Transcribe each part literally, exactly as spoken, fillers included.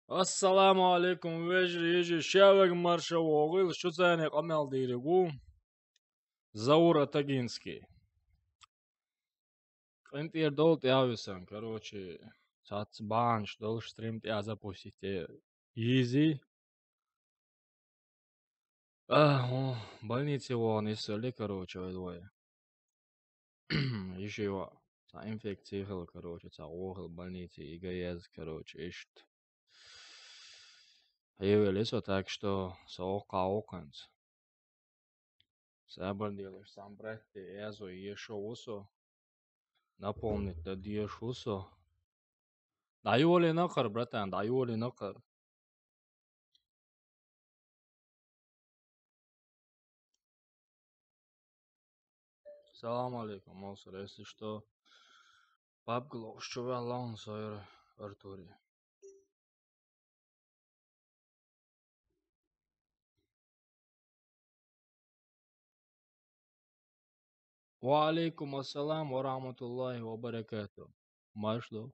Ассаламу алейкум, вежарий, йижарий, шеваг марша вогӀийла, шуца къамел дийриг ву Заур Атагинский. КъинтӀера долу тӀаьхьа висан, короче, цац бахьанаш долуш стрим тӀаьхьа запустить е йийзи. Ахьо, больнице вахана иссалли, короче, вай двое. Иши ва, цхьа инфекция хила, короче, цхьа гӀо хила больнице, и га еза, короче, иштта. Хьевели со, так что со оккха вокханца. Сабар делаш, сам братте, язо ешо вусо. Напомнить да деш вусо. ДӀайоли накхар, братан, дӀайоли накхар. Салам алейкум, Мовсар, если что, пабг лоуш чу ваьлла хьуна со яра Артури. Ва алейкум ассалам ва рахматуллахи ва баракату. Марш до.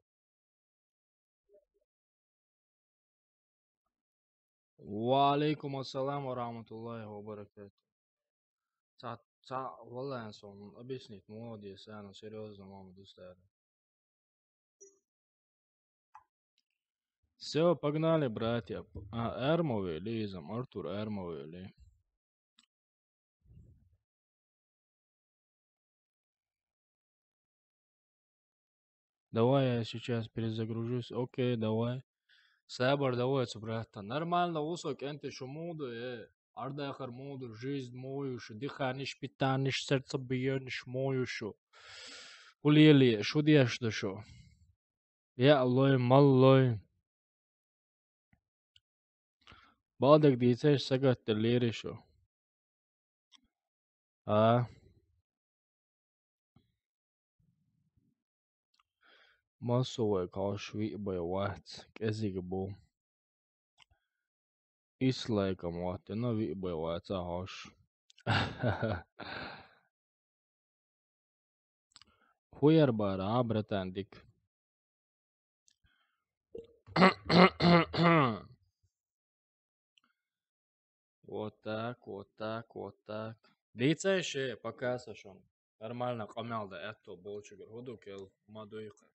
Ва алейкум ассалам ва рахматуллахи ва баракату. Ца, ца, валлахи, сон объяснить ма вадеш, сан серьёзно, мама, дустар. Всё, погнали, братья. А, Эрмове или изам, Артур Эрмове или. Давай я сейчас перезагружусь. Окей, давай. Сабар, давай, цу брата. Нормально, вусо кӀанте, шу муду, э. Ардахар муду, жизнь мою шу, дыханиш, питаниш, сердцебиениш мою шу. Улели, шу деш да шу. Я лой, мал лой. Бадаг дийцеш сагатта лери шу. А? Массовый кхаш виъ бай вац, кӀезиг бу. Ислайкам ваттина виъ бай вац а хьош. Хуяр бара, а, братан, дик. Вот так, вот так, вот так. Дийцай ше, пока са шун. Нормально къамел да аьтто болчугар. ХӀу ду кел, ма дуйкъа.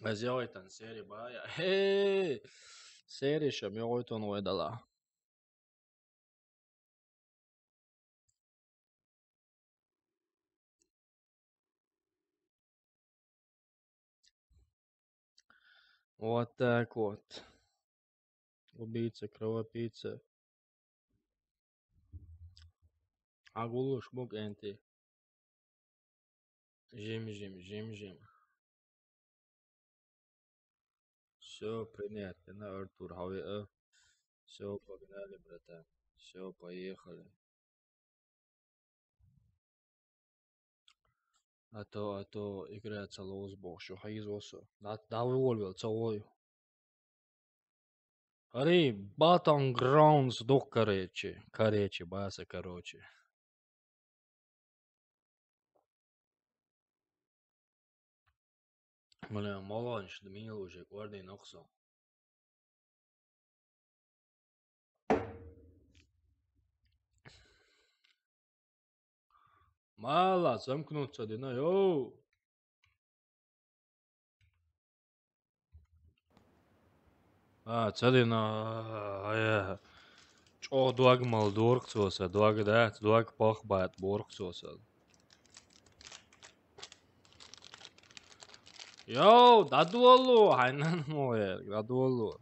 Аз йогӀуьйтан сери бая. Хе! Сери шам йогӀуьйтун вай дала. Вот так вот. Убийца, кровопийца. Агулуш бук энти. Жим-жим, жим-жим. Всё, принять, на Артур, хьо веа. Всё, погнали, братан. Всё, поехали. А то, а то игра ца лоз боху, шу хьийзо со. Да, да, выволвел, ца вою. Ари, Battlegrounds дух, короче. Короче, баса, короче. Бля, молониш да мила уже, кӀордийна окху со. Мала замкнуться дина, йоу! А, ца дина, а, я. ЧӀогӀа дог мала дурх цо са, дог дац, дог пох бат бурх цо са. Йоу, дӀадолу, хьайнан мо я, дӀадолу.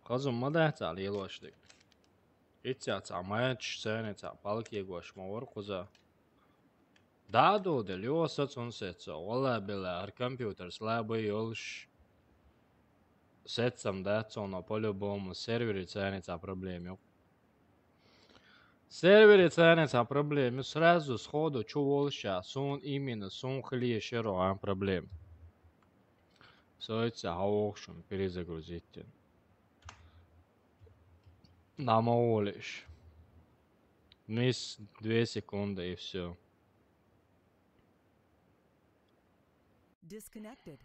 Хазум ма дац а лелош дерг. Иццехь цхьа матч, сцене цхьа палкегош ма вара кхуза. Да, дудел, йо, сац хӀун сецо. Валла билла, хӀара компьютер слабый йолуш. Сецам дац, но по-любому сервере царна цхьа проблема ю. Сервере царна цхьа проблема ю. Сразу сходу чу волуша, суна именно, суна хиле шеро а проблема. Соица хьавохшун перезагрузить. Намаулиш. Мисс две секунды и все. Disconnected.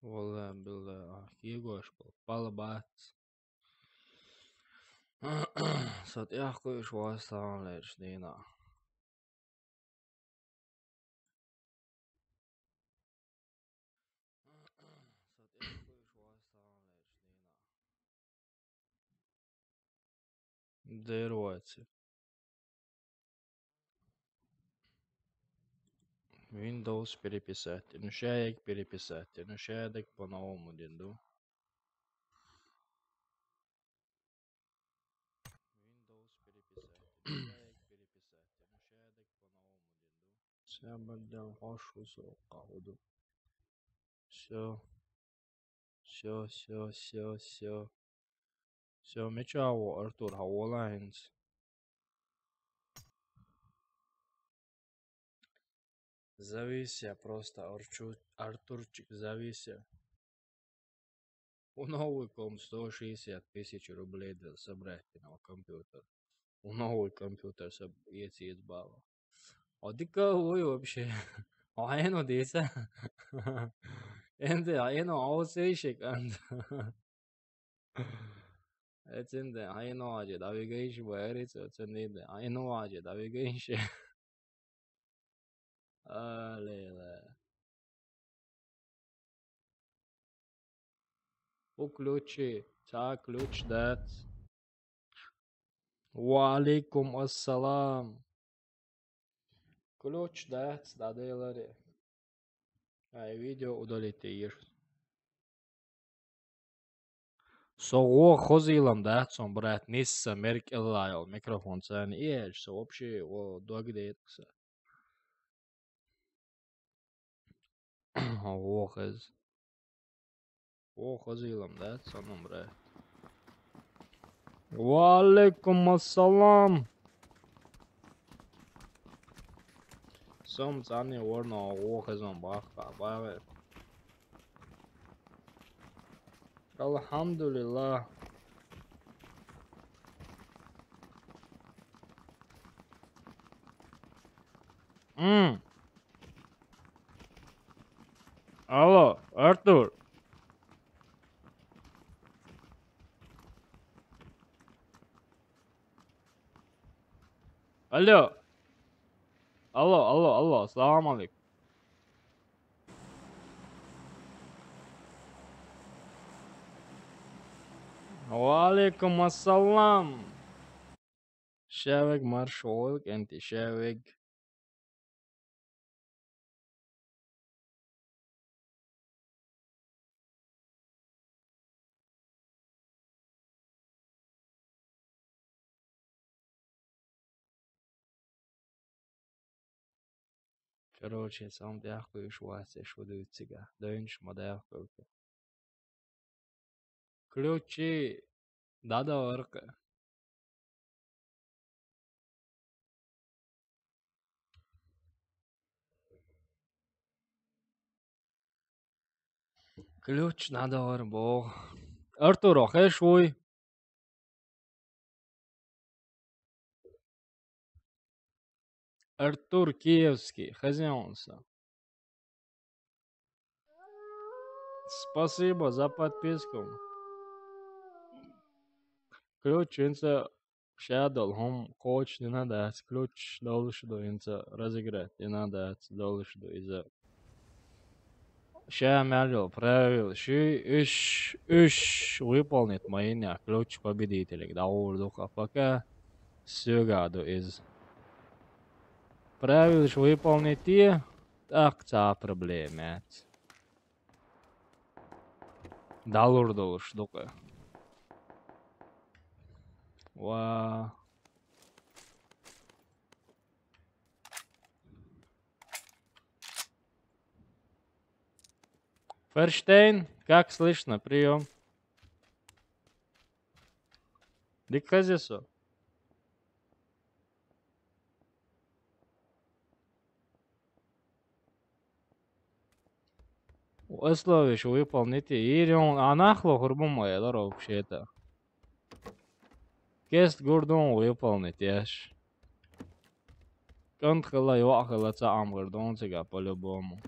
Валлахи, биллахи, кегош бол. Пала бац. Сат яхкуш вастан леш дина. Дервайцы. Windows переписать. Ну, ща я переписать. Ну, ща я так по-новому динду. Windows переписать. Ну, ща я переписать. Ну, ща я так по-новому динду. Сабадал хош усу кахуду. Все. Все, все, все, все. Все, мечаво, Артур, хаволаинс. Завися просто, Арчу-, Артурчик, завися. У новый комп сто шестьдесят тысяч рублей да собрать на компьютер. У новый компьютер саб ецец бала. А дика вы вообще? А эно диса? Энде, а эно аусейшик анд. Эцинде, а эно аджи, да вигейш бу эриц, эцинде, а эно аджи, да вигейш. Алела. У ключи, ца ключ дац. Ва алейкум ассалам. Ключ дац, да делари. Ай, видео удалить еш. Со гъо хозилам дац, сон, брат, нисса мерк эллайол микрофон цани еш, со вообще о дог деткса. Гъо хез. О, хозилам, да, цо номре. Ва алейкум ассалам. Сом цани ворно, о, хезон бахка, баве. Алхамдулиллах. М. Алло, Артур. Алло. Алло, алло, алло, салам алейкум. Ва алейкум ассалам. Шевик марш олк энти шевик. Короче, сам дяхкуюш вася шудуюцига. Дойнш ма дяхкуюка. Ключи. Да, да, орка. Ключ надо вар бо. Артур, охеш уй. Артур Киевский, хозяинса. Спасибо за подписку. Ключ инца шадал хом коч не надо, ключ долшду инца разыграть не надо, долшду из-за. Ща мялил правил, ши иш, иш выполнит мои ня, ключ победителя, да, урдуха, пока сюгаду из. Правил выполнить и так ца проблемет. Далур долуш дукъе. Ва. Ферштейн, как слышно? Приём. Дика хеза со. Условиш выполнить. Ирон анахло хурбум элар вообще-то. Кест гурдун выполнить яш. КӀант хила, йоӀ хила, цаӀ амгар дон цига по-любому.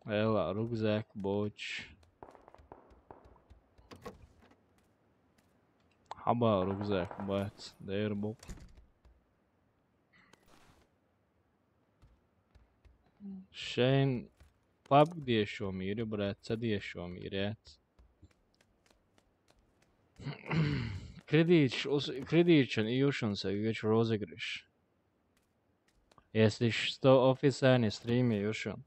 Эла, рюкзак боч. Хьаба рюкзак бац, дер бу. Шайн пабг дешо мири, брат, ца дешо мири. Кредитш, ус-, кредитшин июшин са веч розыгрыш. Если что, официальный стрим июшин.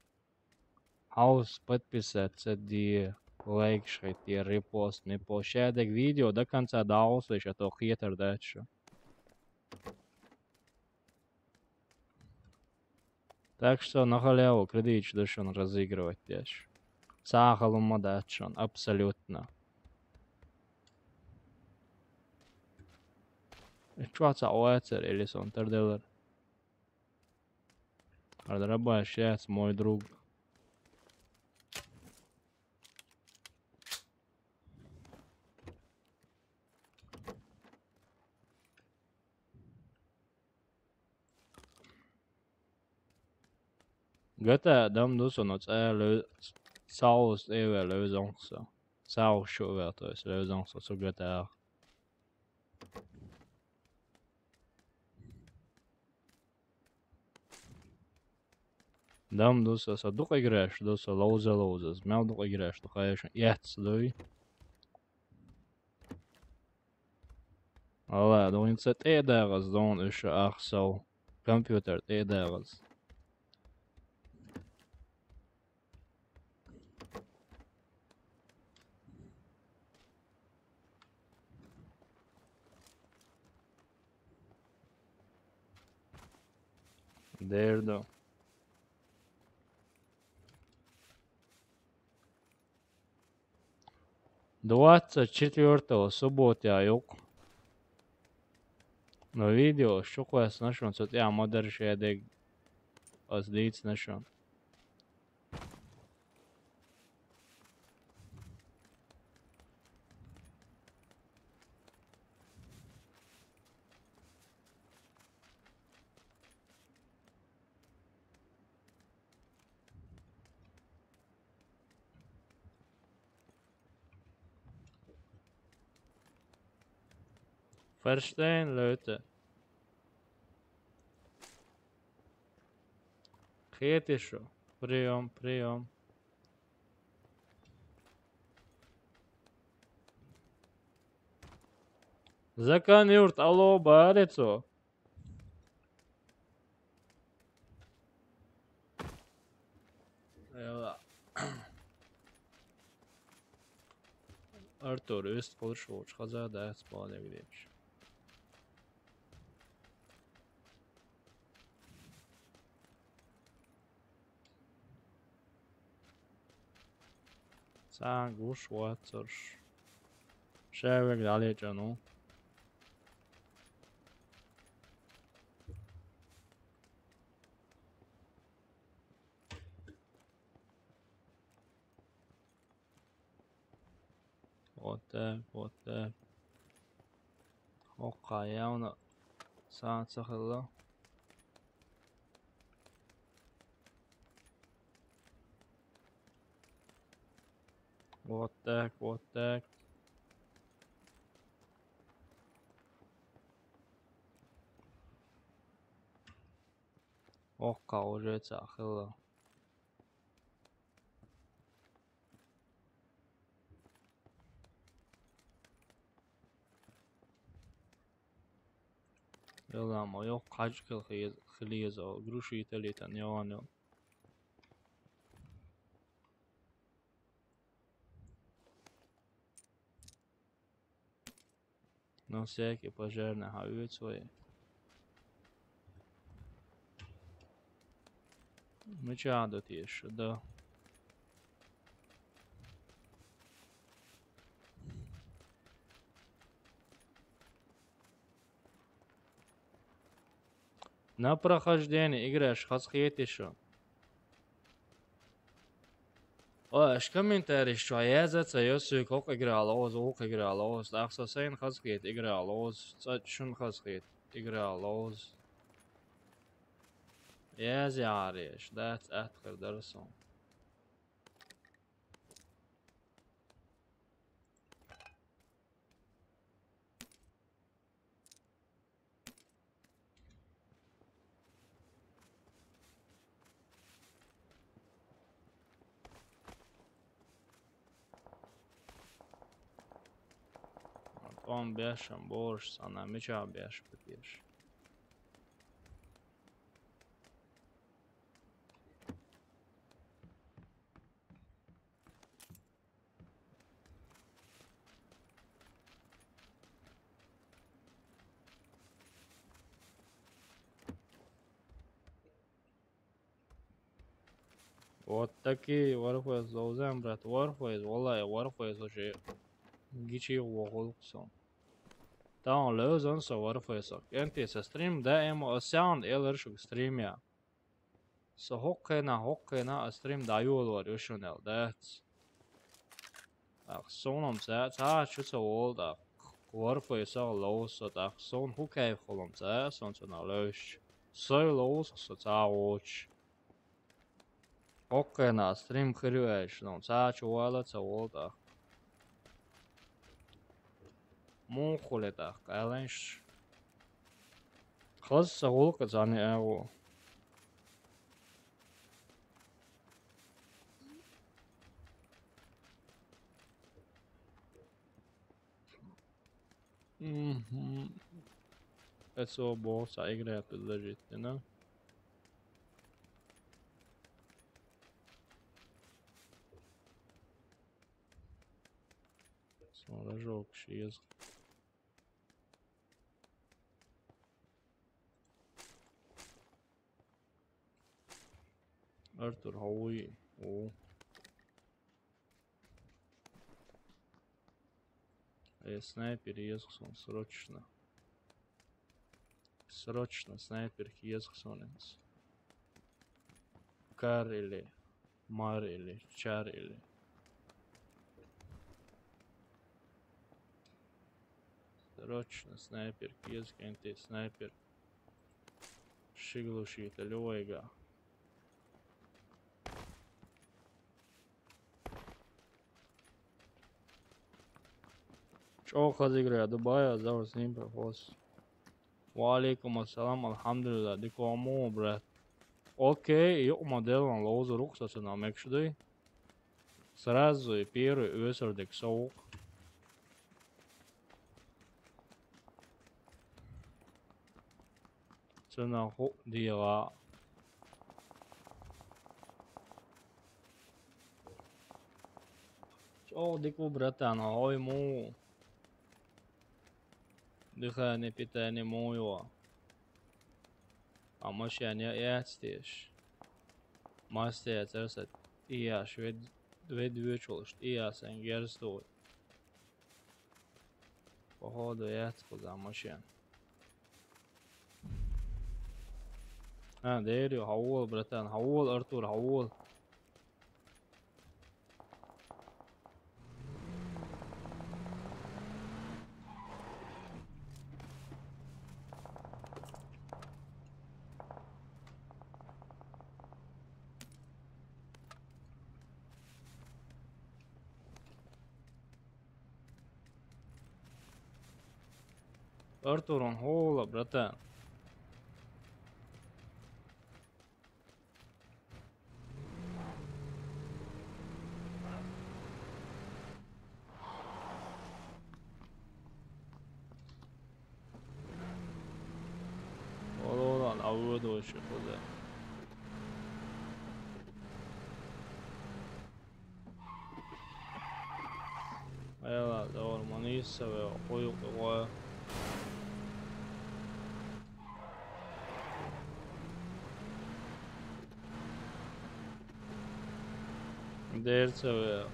Хаус подписаться ди, лайк шхайте, репост, мепост. Шадак видео до конца даалсыш, а то хетар дальше. Так что на халяву кредитш дашан разыгрывать деш. Сахалума датшан, абсолютно. Чё ца оацер или сон терделер? Разрабай сейчас, мой друг. Гата дам дусо но цӀа лё-, саус эве лёзонхса. Саус шуве, то есть лёзонхса цу гата. Дам дусо са дукъ играешь, дусо лоуза лоуза. Змел дукъ играешь, дукъ играешь. Яц дуй. Ала, догъин ца тӀедагъаз дон уьш ахсав. Компьютер тӀедагъаз. Дердо. Двадцать четвёртого суббота юкъ. Но видео шукъвес нашун цу тӀе ма дарш я дег аз дийц нашун. Ферштейн, Лёта. Хетишу. Приём, приём. Закан юрт, алло, барецо. Эла. Артур, вест получил, уж хаза, да, спал не гребешь. Цхьа гуш вацарш. Шевег далечӀану. Вот так, вот так. Окха явно санца хилла. Вот так, вот так. Окха уже цахилла. Йола, ма йо, качкал хиез-, хилиез, о, груши италитан, йоан, йо. всякий пожарный хьаоьцу вай. Мичахь ду теша, да? На прохождение играш хазахетий шуна? О, аша комментарийш чохь яза а ца йо, соьга хӀокху игра ловза, вукху игра ловза, тӀаккха со сайна хазахета игра ловза, цкъа шуна хазахета игра ловза. Язъяхьара еш, дац атта хир дара суна. ТӀом беш ам борш санна, мичахь беш бу теша? Вот такие Warface ловза, брат. Warface, валлахӀи, Warface уже гичий вохулу со. Тахана левзан со Warface. КӀентий, сан стрим даима а сян элар шуьга стримя. Со хӀокххенахь, хӀокххенахь а стрим дӀайолор ю шуна аьлла, дац. ТӀаккха суна-м цхьа, цхьа а чу ца волу тӀаккха. Warface-ах ловза со тӀаккха. Суна хӀун кайф хуьлу-м цхьа а, суна цунах левзча. Сай ловза-кх со цхьа а воцуш. ХӀокххенахь стрим хир ю аьлча, ну, цхьа а чу вала а ца волу тӀаккха. Муха хуьлу тӀаккха, аланаш? Хаза сан гӀуллакх а цхьаьна а ву. Мгм. Эцо боху, цхьа игра предложить дина. Сон рожок ши еза. Артур, хьо вуй? Ву. Э, снайпер еза суна, срочно. Срочно снайпер еза суна хӀинца. Кар или, мар или, чар или. Срочно снайпер еза, кӀентий, снайпер. Ши глушитель вайга. ЧӀогӀа хаза игра ду, бая, завр сним профос. Ва алейкум ассалам, алхьамдулиллах, дика хӀума ву, брат. Окей, юкъа моделан ловзур ву-кх со цунах, мегаш дуй? Сразу и первый оьсурдиг со ву-кх. Цунах хӀуъа дегӀа. ЧӀогӀа дика ву, братан, хьой муха ву? Дыхание, питание муха йо? А машен я яц теша? Масса яцара сан тӀе яш, вед-, вед воьчу волуш тӀе ясан герз тухуй. Походу, яц кхуза машен. А, дер ю, хьо вола, братан, хьо вола, Артур, хьо вола. Артур, он хьо вола, братан. Вала, вала, а вуьйду вай ши кхуза. Ела, довр, ма нийса вай, кхуй кхуьгӀа. Дерцевые.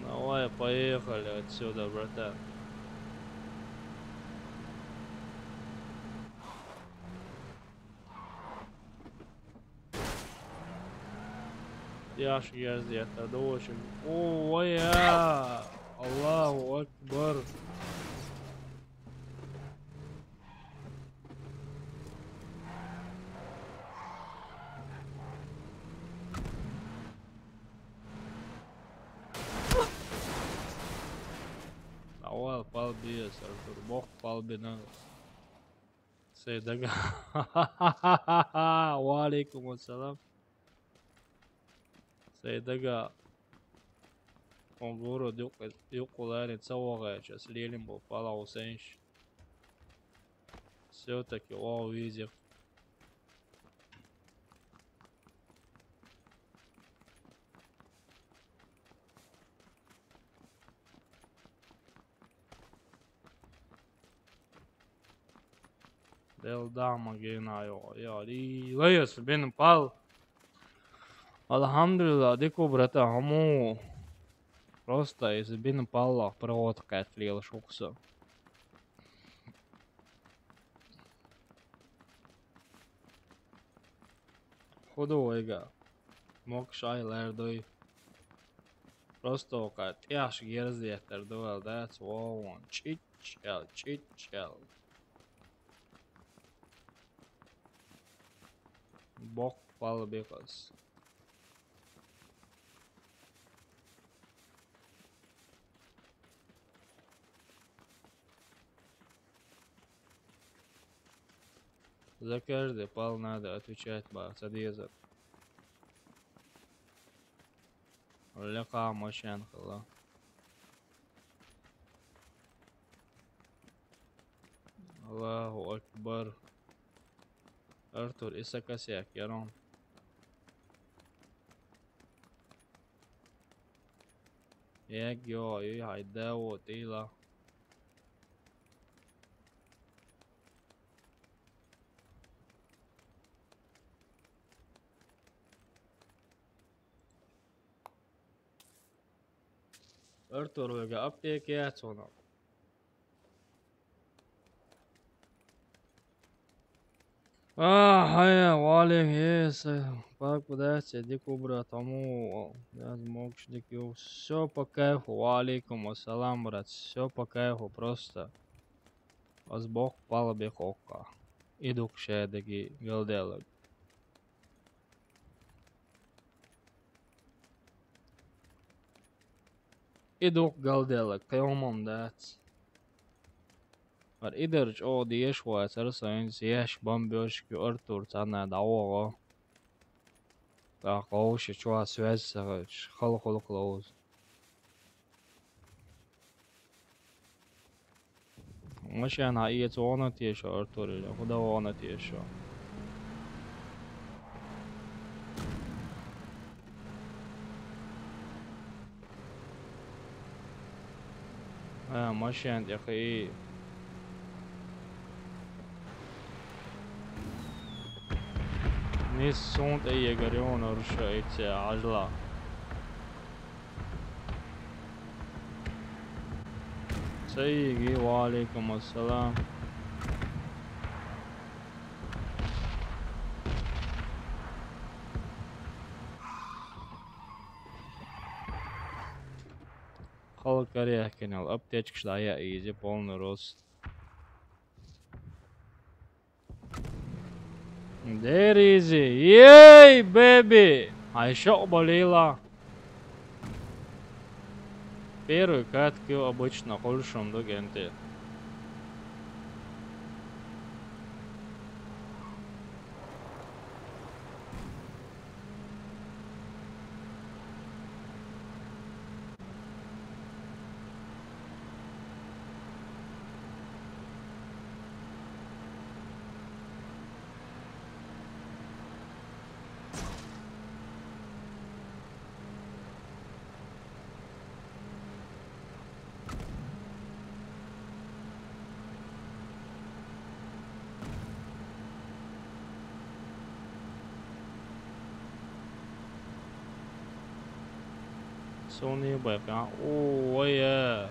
Давай, поехали отсюда, братан. Яш герзета дочек. О, я! Аллаху акбар. Авал палбиес, Артур, бок палбина. Сейдага. Ва алейкум ассалам. Сейдага. Он город юкъулари цавагъача, слилим бу пала усенш. Всё-таки вау визик. Дел дама гена, йо, йо, ди, лайас бин пал. Алхамдулилла, дику, брата, хаму. Просто из бин паллах провод катлил шукса. Худу вайга. Мок шай лердой. Просто ока тяш герзетер дуэл дац вовон. Чичел, чичел. Бок пал бикас. За каждый пал надо отвечать, ба, садиза. Лекха машин хала. Аллаху акбар. Артур, иса косяк, ярон. Як йо, ю хайда вот ила. Артур, вега аптеке яцуна. А, хая, валик, ес, пак подача, дикубра, тому, я мог дикю. Все по кайфу, ва алейкум ассалам, брат, все по кайфу, просто. Аз бок пала бекока. Идук шедеги галделаг. Идук галделаг, кайомам дац. Ар идерч о диеш вац, ар сайнс еш бомбёжки Артур цана давого. Та кауши чуа связь сагач, хал хал клоуз. Машина иец вона тешо, Артур, или куда вона тешо? А, машина тихи. Нис сунт эйе гарион орша эйце ажла. Сайги, ва алейкум ассалам. Халк корея канал. Аптечка шдая изи, полный рост. There is, ей, бэби! Ай шо болела. Первый катки обычно хулшунду генте. Сони байпа. Ой, э.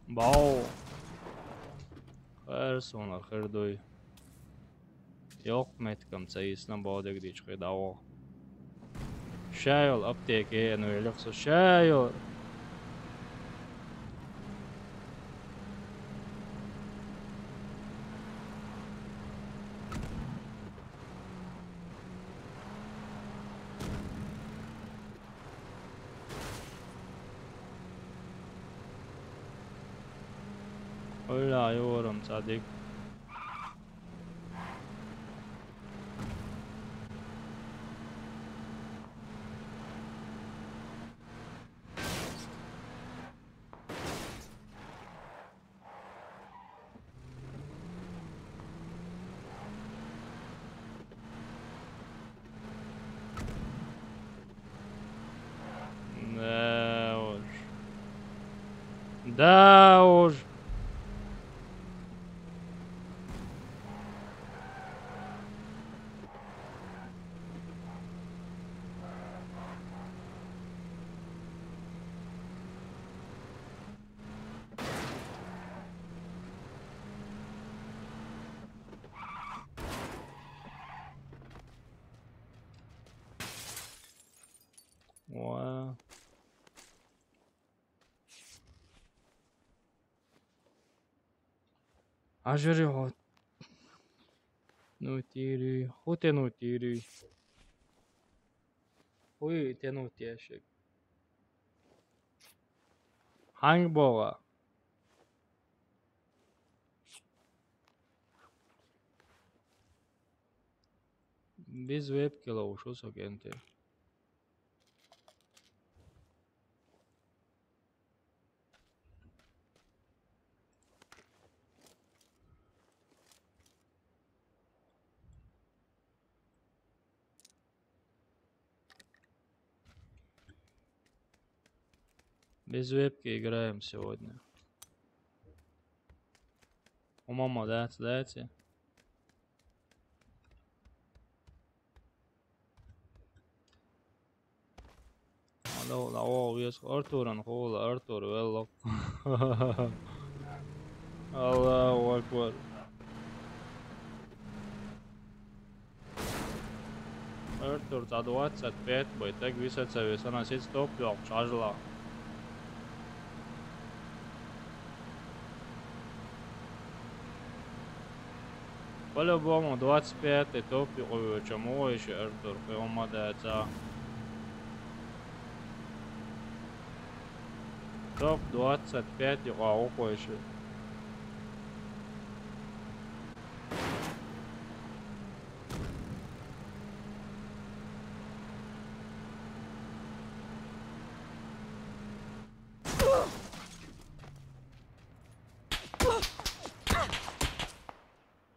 Бау. Хер сона, хер дуй. Йокъ, меткам ца йисна бодег дичхи даво. Шайол аптеке, ну, элихсо шайол. Оля, юрум, цадик. Да уж. Да уж. Ва. Ажари хо. Ну тири, ху те ну тири. Хуй те ну тешек. Ханг бога. Без вебки лоушо сокенте. Без вебки играем сегодня. У мама, да, да, Алло, алло, вес Артуран хола, Артур велло. Аллаху акбар. Артур за двадцать пять бай, так висаться весана сеть стоп ёк, чажла. По-любому двадцать пятый топ юкъуйуча мугъуйши Артур къиумадаца. Топ двадцать пять юкъуйши.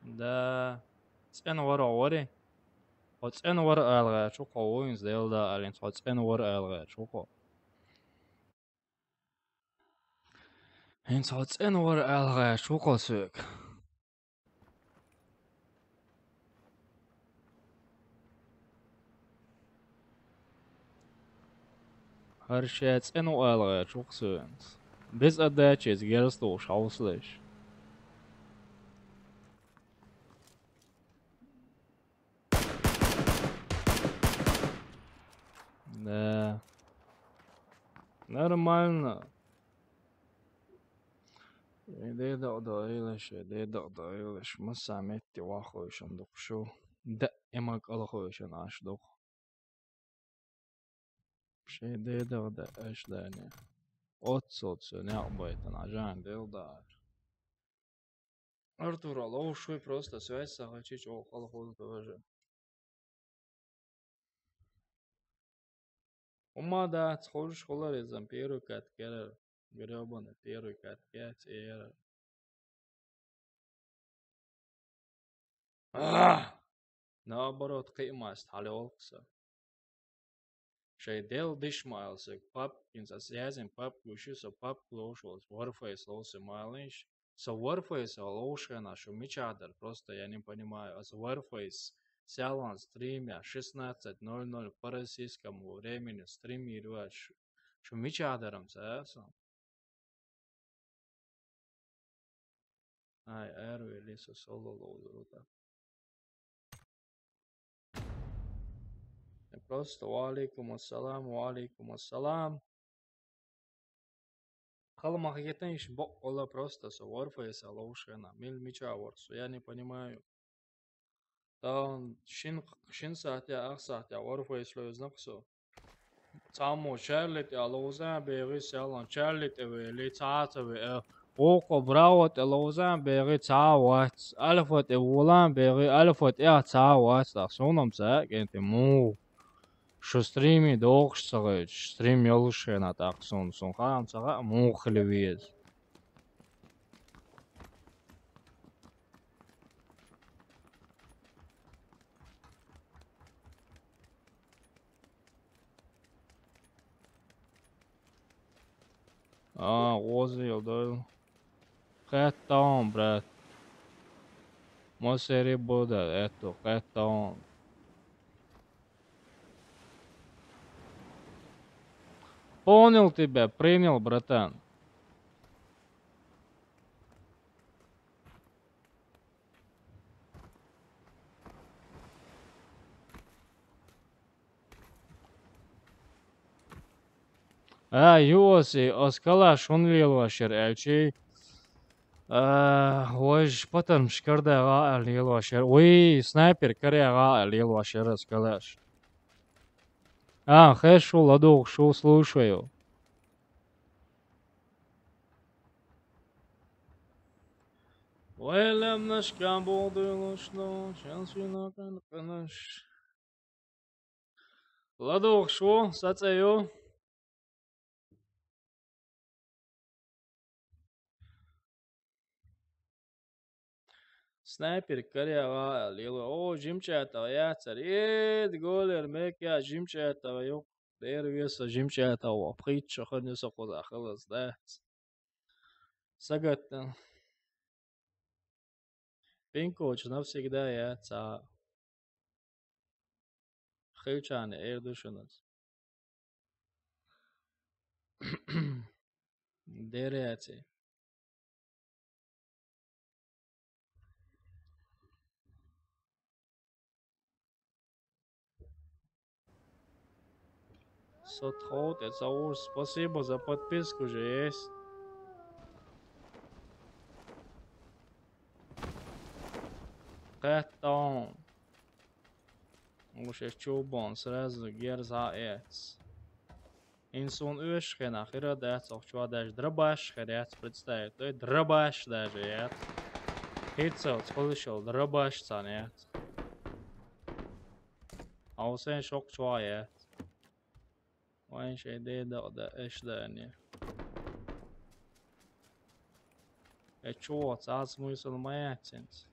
Да. ЦӀен вара вари. Хо цӀен вара алгъа чукъо вуинс делда алин, хо цӀен вара алгъа чукъо. Хин хо цӀен вара алгъа чукъо сёк. Гьар шей цӀен валгъай чухсуьнц. Без отдачи из герз тулш гьавслиш. Да. Нормально. Де дагъдайлаш, де дагъдайлаш. Маса метти вахойшан духшу. Да, эма кӀалахойшан аш дух. Шей де дагъда аш дани. Отсо цо някъ байтан ажан делдар. Артур, алло, шуй просто связь сагъа чич о къалахуду тоже. Умма да, цхуж хулар изан первый каткера, грёбаный первый каткер, цӀера. Ах! Наоборот, къимас, хали олкса. Шай дел диш ма аьлла саг, папкинца ас язйина папка вуьши, со папка ловш волчу Warface ловсий ма аьллинаш. Со Warface ловш хенахь шу мичахь дара? Просто я не понимаю. Ас Warface селлан стримя шестнадцать ноль ноль по российскому времени стрим йир вац шу. Шу мичахь дарам ца аса? Ай, Эрвин, Лиса, соло лоудер, вот так. Я просто: «Ва алейкум ассалам, ва алейкум ассалам». Хала ма хеташ боккъала просто со Warface ловш хенахь. Мил мича вара со, я не понимаю. Тан шин, шин сахьтехь, ах сахьтехь Warface лоьзнакх со. Цхьаммо Чарли тӀе ловза бегӀи, селлан Чарли тӀе вели, цхьа а ца веа. Оха Браво тӀе ловза бегӀи, цхьа а вац. Альфа тӀе волан бегӀи, Альфа тӀе а цхьа а вац. Ах, суна-м ца кӀентий, муха шу стримий дохуш ца гӀойтуш, стрим йолуш хенахь тӀаккха суна, суна хаам ца хаьа, муха хила веза. А, гӀоза йолу дойла. Кхеттон, брат. Масери буда, это, кхеттон. Понял тебя, принял, братан. А, Юоси, оскалаш хӀунда лелош яра аьлчи? А, вайша патармаш карда гӀа аьлла лелош яра. Вай, снайпер каря гӀа аьлла лелош яра оскалаш. А, хеш ву, ладугӀуш ву, слушаю. Вай лемнаш кам боху дуйлуш ду, шен сина къинаш. ЛадугӀуш ву, сацӀе ю. Снайпер каря гӀа аьлла лело. О, жимчӀатагӀа яцара. Эд, голер, мекъа, жимчӀатагӀа ю. Дера веса жимчӀатагӀа ву. Пхийтта шо хан ю со кхузахь хилаза дац. Сагатдан. Пинкочу навсегда яц цхьа а. Хилчарна эр ду шуна аса. Дера яц и. Со тхов тӀе ца вуьйш, спасибо за подписку же есть. Кхеттон. Уж эс чубон сразу герза эц. Ин суна оьшуш хенахь хир а дац, охьа чохь даже дробаш хир яц, представить, ой, дробаш даже яц. ХӀинцалц хуьлуш йолу дробаш цхьаьна яц. Хьо сайн шок чохь яц. Вайн шайн ден дакъа дан, эш даьне. Э, чу, цхьа а смысл ма яц хӀинца.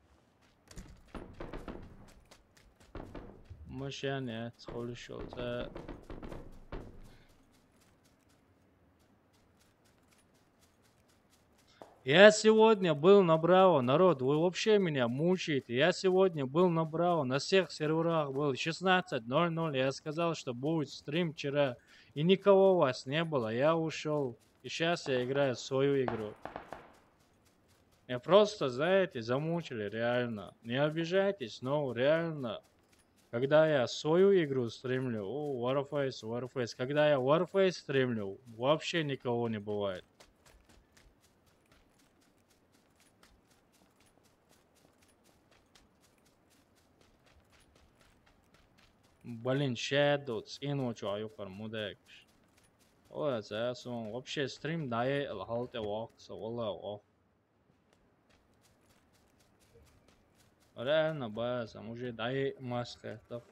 Машен яц, хуьлуш йолу цӀа. Я сегодня был на Браво, народ, вы вообще меня мучаете. Я сегодня был на Браво, на всех серверах был, шестнадцать ноль ноль. Я сказал, что будет стрим вчера, и никого у вас не было. Я ушёл. И сейчас я играю в свою игру. Я просто, знаете, замучили, реально. Не обижайтесь, но реально. Когда я свою игру стримлю, о, Warface, Warface. Когда я Warface стримлю, вообще никого не бывает. Блин, Shadow, цӀено чохь юкъара мудегаш. Ой, ца суна вообще стрим дӀаяйъала хьал тӀе воккху со, валла воккху. Реально, база, уже дӀаяйъа мас хеттах.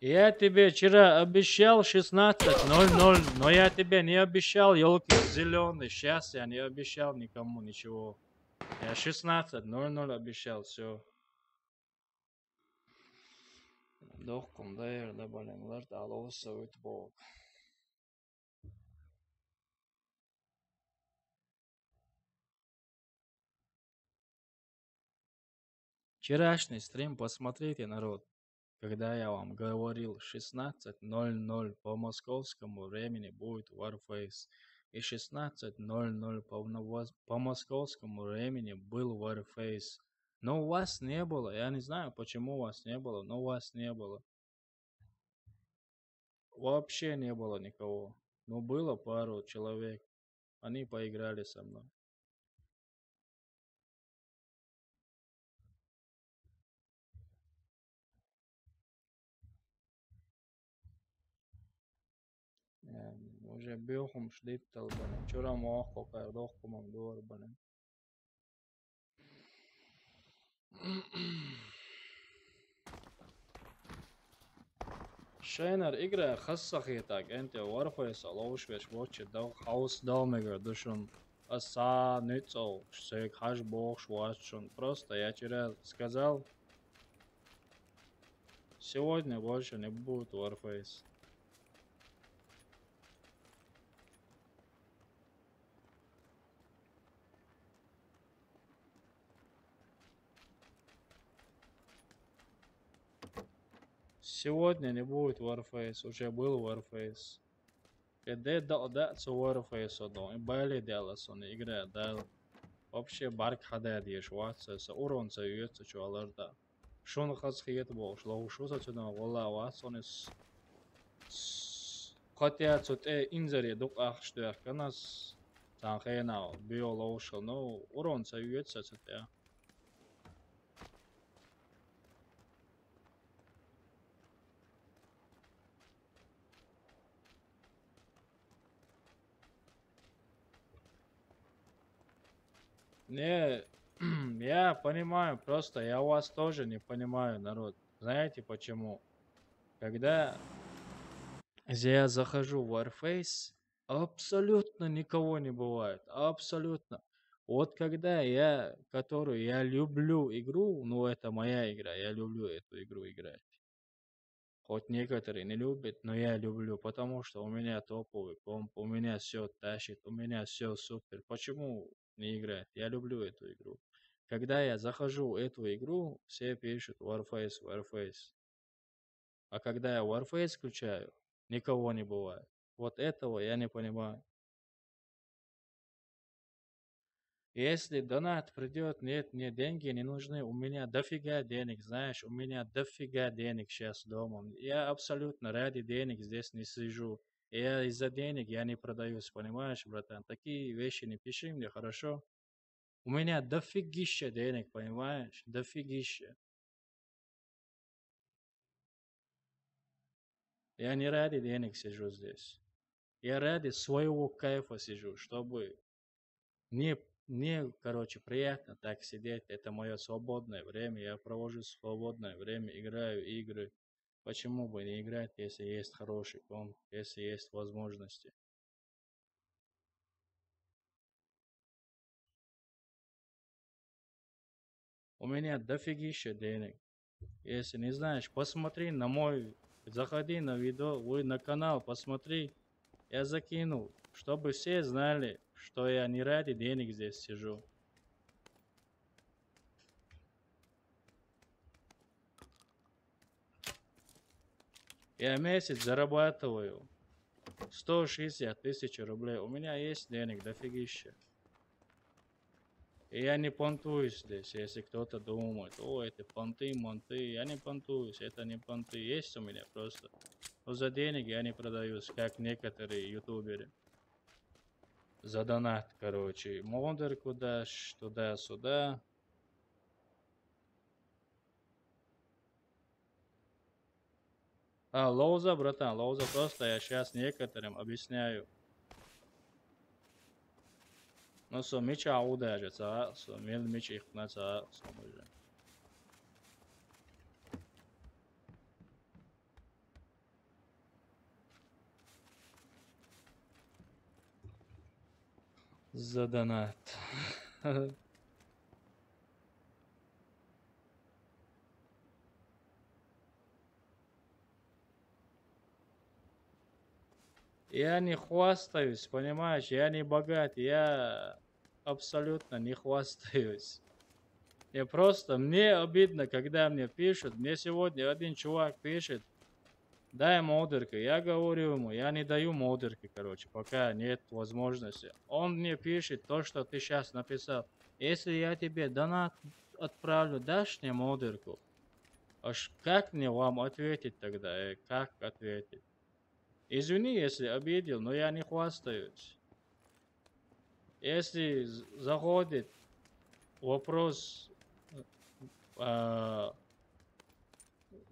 Я тебе вчера обещал шестнадцать ноль ноль, но я тебе не обещал ёлки зеленые. Сейчас я не обещал никому ничего. Я шестнадцать ноль ноль обещал, все. Дохкум дайр да бален лар да алоса уйт бог. Вчерашний стрим посмотрите, народ. Когда я вам говорил, шестнадцать ноль ноль по московскому времени будет Warface, и шестнадцать ноль ноль по, на воз- по московскому времени был Warface. Но у вас не было, я не знаю, почему у вас не было, но у вас не было. Вообще не было никого. Ну, было пару человек. Они поиграли со мной. Уже бёхум шдит талбана. Чура мох кокар дохкумам дор бана. Шайнар игра хасса хетак, энте Warface алоуш веш вочи дал хаус дал мега душун. Аса нуцол, шсек хаш бох швачун. Просто я вчера сказал, сегодня больше не будет Warface. Сегодня не будет Warface, уже был Warface. Кеде да да цо Warface одо, и бали дела сон игра дал. Вообще барк хада деш ватса, са урон са юется чуалар да. Шун хас хиет бо, шло шу са цена гола ватсонис. Хотя цо те инзаре дук ах штуях канас. Сан хена био лоушо, но урон са юется цо те. Не, я понимаю, просто я вас тоже не понимаю, народ. Знаете почему? Когда я захожу в Warface, абсолютно никого не бывает. Абсолютно. Вот когда я, которую я люблю игру, ну, это моя игра, я люблю эту игру играть. Хоть некоторые не любят, но я люблю, потому что у меня топовый комп, у меня все тащит, у меня все супер. Почему не играть? Я люблю эту игру. Когда я захожу в эту игру, все пишут Warface, Warface. А когда я Warface включаю, никого не бывает. Вот этого я не понимаю. Если донат придет, нет, мне деньги не нужны, у меня дофига денег, знаешь, у меня дофига денег сейчас дома. Я абсолютно ради денег здесь не сижу. Я из-за денег я не продаюсь, понимаешь, братан? Такие вещи не пиши мне, хорошо? У меня дофигища денег, понимаешь? Дофигища. Я не ради денег сижу здесь. Я ради своего кайфа сижу, чтобы мне, мне, короче, приятно так сидеть. Это мое свободное время. Я провожу свободное время, играю игры. Почему бы не играть, если есть хороший комп, если есть возможности? У меня дофигища денег. Если не знаешь, посмотри на мой, заходи на видео, ой, на канал, посмотри. Я закинул, чтобы все знали, что я не ради денег здесь сижу. Я месяц зарабатываю сто шестьдесят тысяч рублей. У меня есть денег дофигища. И я не понтуюсь здесь, если кто-то думает, о, это понты, монты. Я не понтуюсь, это не понты. Есть у меня просто. Но за денег я не продаюсь, как некоторые ютуберы. За донат, короче. Модер куда ж, туда-сюда. А, Лоуза, братан, Лоуза, просто я сейчас некоторым объясняю. Ну, со мича удажа, ца, со мел мич их на ца, со мужа. За донат. Я не хвастаюсь, понимаешь? Я не богат, я абсолютно не хвастаюсь. Я просто, мне обидно, когда мне пишут. Мне сегодня один чувак пишет: «Дай модерку». Я говорю ему: «Я не даю модерку, короче, пока нет возможности». Он мне пишет то, что ты сейчас написал: «Если я тебе донат отправлю, дашь мне модерку?» Аж как мне вам ответить тогда? Э, как ответить? Извини, если обидел, но я не хвастаюсь. Если з- заходит вопрос о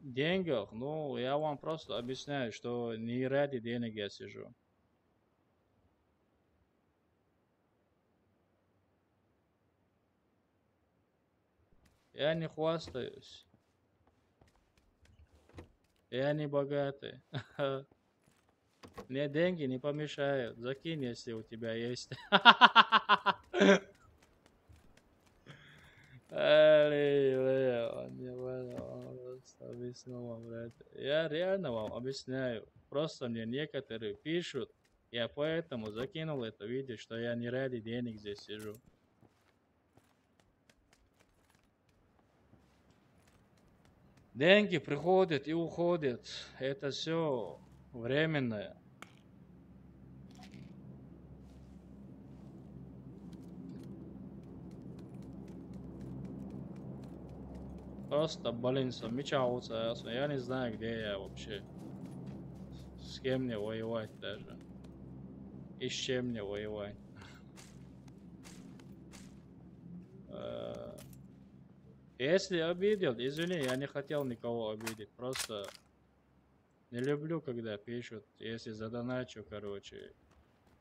деньгах, ну, я вам просто объясняю, что не ради денег я сижу. Я не хвастаюсь. Я не богатый. Мне деньги не помешают. Закинь, если у тебя есть. Али, бля, он не понял, он просто объяснил вам, блядь. Я реально вам объясняю. Просто мне некоторые пишут, я поэтому закинул это видео, что я не ради денег здесь сижу. Деньги приходят и уходят. Это все временное. Просто, блин, со меча уца, я не знаю, где я вообще. С кем мне воевать даже. И с чем мне воевать. Э, Если обидел, извини, я не хотел никого обидеть. Просто не люблю, когда пишут, если задоначу, короче,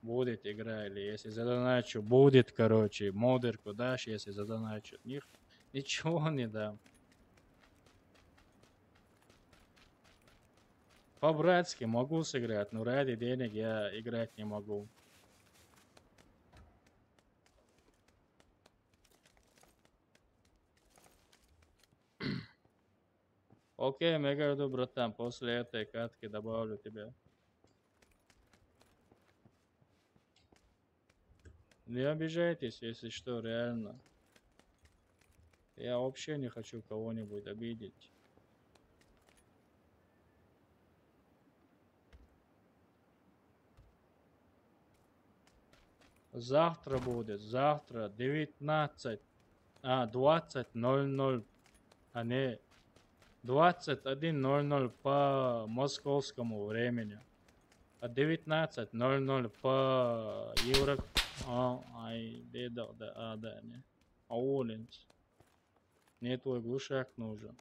будет игра, или если задоначу, будет, короче, модерку дашь, если задоначу. Них-, ничего не дам. По-братски могу сыграть, но ради денег я играть не могу. Окей, Мегарду, братан, после этой катки добавлю тебя. Не обижайтесь, если что, реально. Я вообще не хочу кого-нибудь обидеть. Завтра будет, завтра девятнадцать, а, двадцать ноль ноль, а не двадцать один ноль ноль по московскому времени. А девятнадцать ноль ноль по Евро... А, ай, да, да, да, а, да, не. А, уволимся. Мне твой глушак нужен.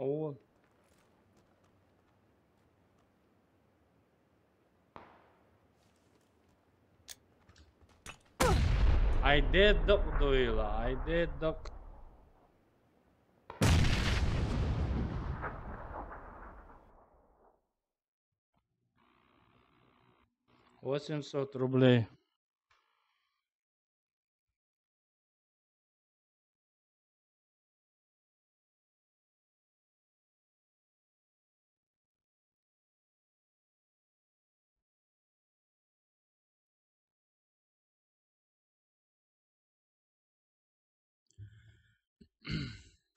О. Айдеддок дуйла, айдеддок. Восемьсот рублей.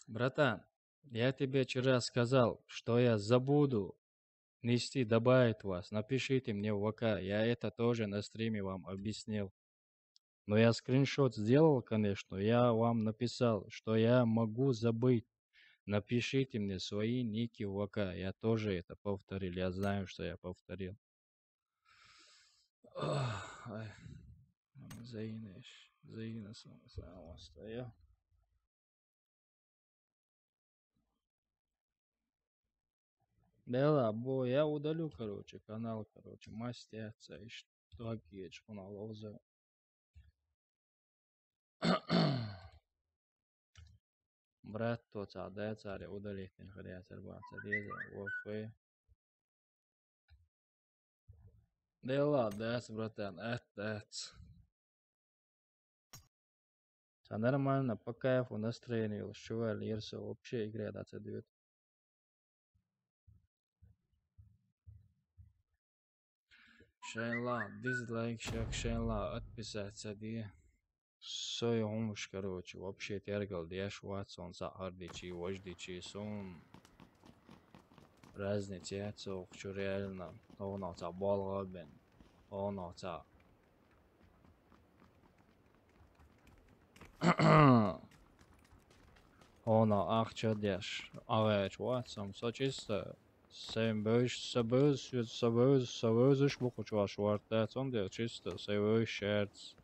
Братан, я тебе вчера сказал, что я забуду. нести, добавить вас, напишите мне в ВК. Я это тоже на стриме вам объяснил. Но я скриншот сделал, конечно. Я вам написал, что я могу забыть. Напишите мне свои ники в ВК. Я тоже это повторил. Я знаю, что я повторил. Ай, Зайнеш, Зайна, сам, сам, стоя. Дела, бо, я удалю, короче, канал, короче, мастер, и что, кечкуна лоза. Брат, то ца, да, царе удалить не хрен, царь баца, деза, вофе. Дела, да, братан, это, это. Ца нормально, по кайфу, настроение, чувак, лирса, вообще играет, а ца дают. Шайла, дизлайк, шак, шайла, отписаться, ди. Сой гумш, короче, вообще тергал, деш, ватсон, са ардичи, вождичи, сон. Разница, цо, хочу реально. Оно ца болга бен. Оно ца. Оно ахча деш. Авеч, ватсон, со чисто. Сен бөш, са бөз, са бөз, са бөзш бухучваш варта, цон де чисто, сен бөш шерц.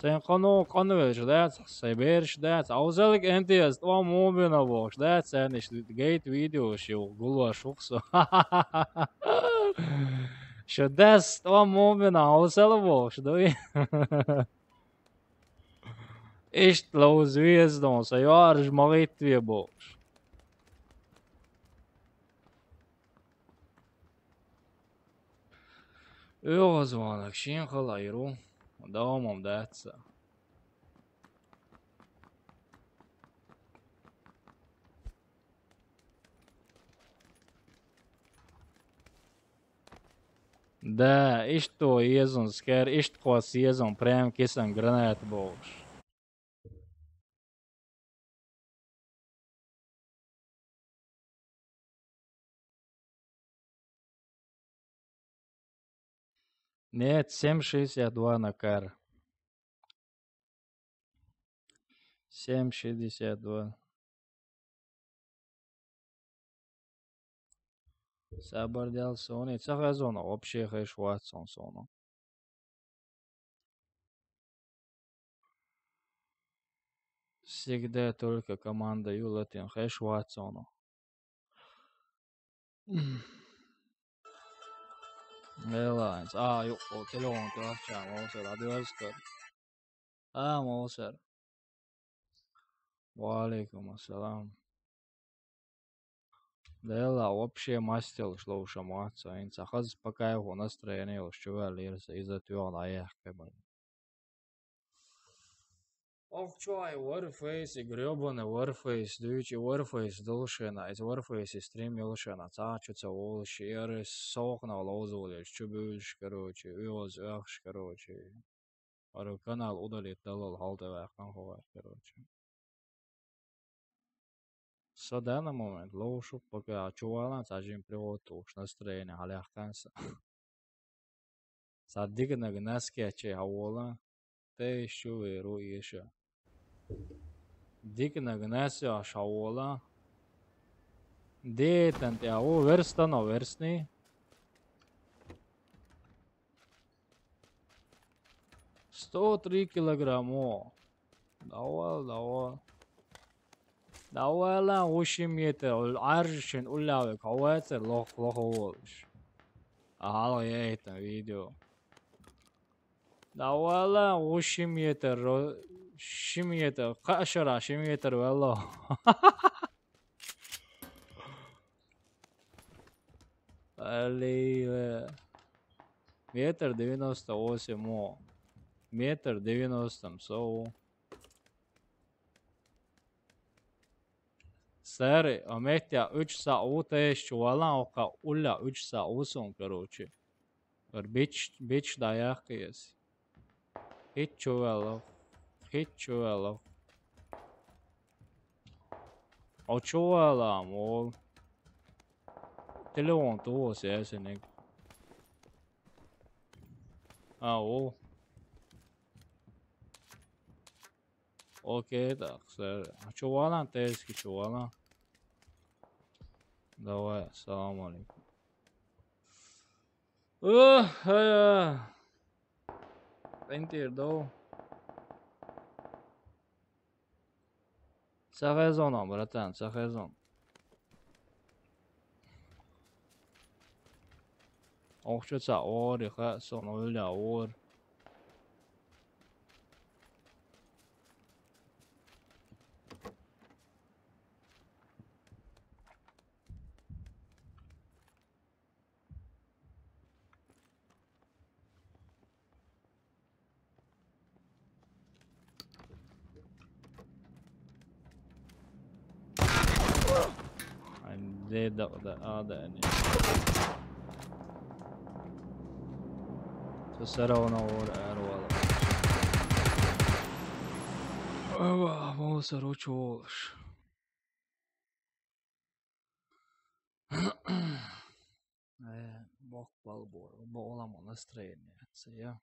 Сен кано, кано веш дац, сен берш дац, а узелик энтиес, тва мобина бохш, дац, сен иш гейт видео ши гулва шухсо. Шо дес, тва мобина, а узел бохш, дуй. Ишт лоу звездон, са юарж магит ве бохш. Угъозванак шин хала иру, давамам датса. Да, ишто езун скер, ишт хос езун, прям кисан гранат болш. Нет, семь шестьдесят два на кар. Семь шестьдесят два. Сабар дял сони, цахазона, вообще хэш ватсон соно. Всегда только команда юлатин хэш ватсону. Airlines. А, ё, о, телефон ты вообще, молодцы, радиоска. А, молодцы. Ва алейкум ассалам. Дела, вообще мастер шло шамаца, ин цахаз по кайфу настроение уж чувал ирса, из-за тюан аях кайбан. Ох, чё, ай, Warface, и грёбаный Warface, дучи Warface дулшена, из Warface и стрим юлшена, цачу ца улш, и арыс сохна лозулеш, чубюш, короче, уёз, ахш, короче. Ары канал удалить далал, халта вахкан ховар, короче. Са данный момент лоушук пока чувалан, са жим привод уш настроение халях канса. Са дигнаг наски аче хавола, те шу веру иша. Дигнаг наси аш хавола. Детан те аво верстано версни. Сто три килограмма. Давай, давай. Давай ла, уши метр, ул аржишин уллавек, хавайцер лох, лох оволш. Ахал яйтан видео. Давай ла, уши метр, ро-, ши метр, кашара ши метр вело. Али, э, метр девяносто восемь, о. Метр девяносто, со. Сэри, а метя уч са утеш чувалан, ока улля уч са усон, короче. Ар бич, бич даяхкиес. Хит чувалов. Хит чувалов. О чувалам, ол. Телефон ту ос ясенек. А, о. Окей, так, сэр. А чё валан, тезки чё валан? Давай, салам алейкум. Ох, э. Пентер, да. Ца хезон, братан, ца хезон. Ох, чё ца ори, ха, сон ойла ор. Ай, де да, да, а, да, не. Со сарауна ор, эр вала. Ава, мо саро чолш. Э, бок балбор, бо олама настроение, се я.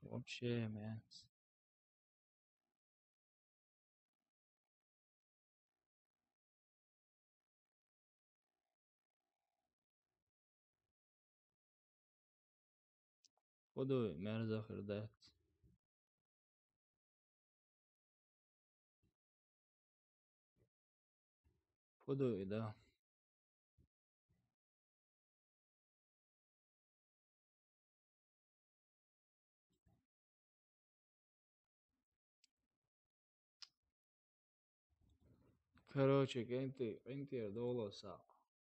Вообще, мес. Куду мерза хырдат. Куду ида. Короче, кенти, кенти долоса.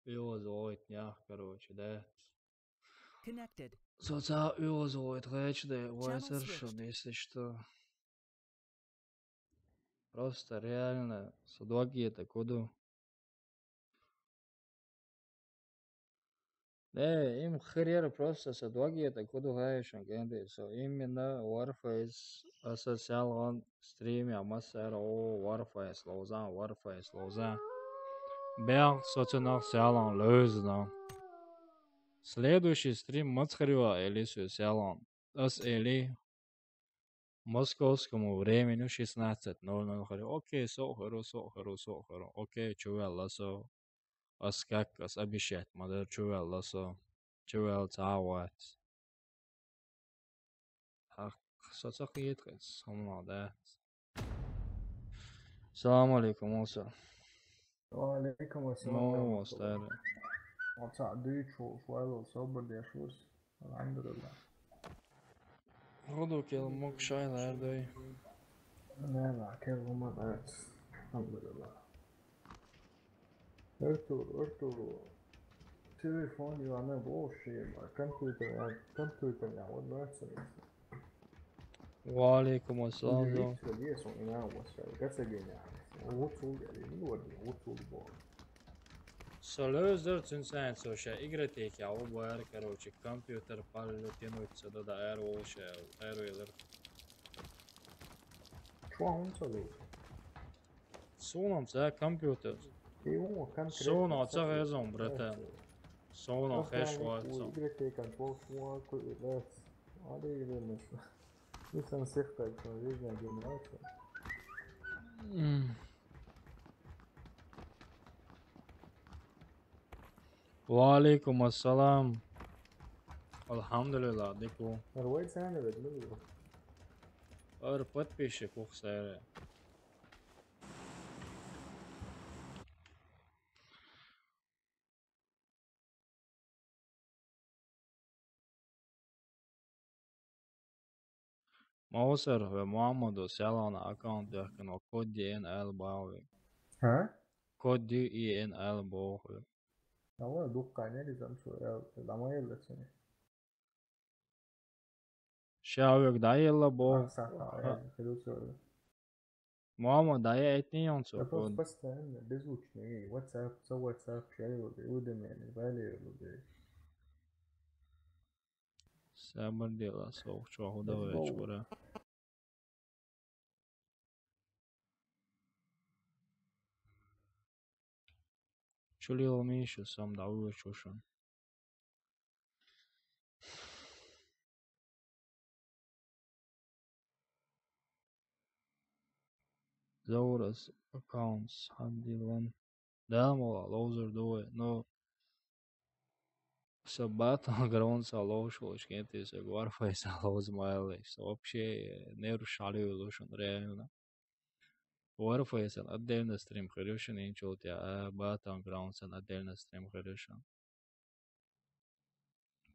Илоз войтнях, короче, да. Connected. Соца илоз войт, короче, да, Channel войсер switched. Шон, если что. Просто реально, со двоги это куду. Не, им хрер просто со двоги это куду гаешен кенди. Со именно Warface асоциал он стриме, а массер о Warface лозан, Warface лозан. Бян соценах сялан лозан. Следующий стрим мацхарива эли су сялан. Ас эли московскому времени шестнадцать ноль ноль хори. Окей, со хоро, со хоро, со хоро. Окей, чувел ласо. Ас как, ас обещать, мадер чувел ласо. Чувел цават. Ах, со цах иет, сомна, да. Салам алейкум, Оса. Ва алейкум ассалам. Ну, ва алейкум ассалам. Оса, дый чул, швайло, собр дешус. Алхамдулилла. Худу кел мук шайлар дый. Не, ва, кел мук, алхамдулилла. Артур, Артур, телефон Ивана Бошева, компьютер, компьютер, я вот нравится. Ва алейкум ассалам. Солезер цун сайн соша игра тейки, а убар, короче, компьютер паллю тянуть сюда да эр волше, эр велер. Чуан солезер. Сунам ца компьютер. Сунам ца резон, братан. Сунам хэш ватса. Игры тейкан чуан куй лес. Али игры лес. Ва алейкум ассалам. Алхамдулилла, дику. Ар подписчик ухсайры. Маусар ва Муаммаду сялана аккаунт яхкан ва код ди эн эл бауи. Ха? Код ди эн эл бауи. Ава дуккане ризам су эл, ламайла сени. Шавек дайла бо. Мама, да я этни он цо. Я просто постоянно беззвучный. WhatsApp, со WhatsApp, шайла, уведомление, валерла. Сабр дела, соух чуаху давай чура. Чулил Миша сам да уж чушан. Заурас аккаунтс хандилан. Да, мола, лоузер дуэ, но са Battlegrounds-а лоушулыш кентис, Warface-а лоуз майлыш. Вообще, э, нервш шалюй лушун, реально. Warface-а отдельно стрим хырюшин инчултя, а Battlegrounds-а отдельно стрим хырюшин.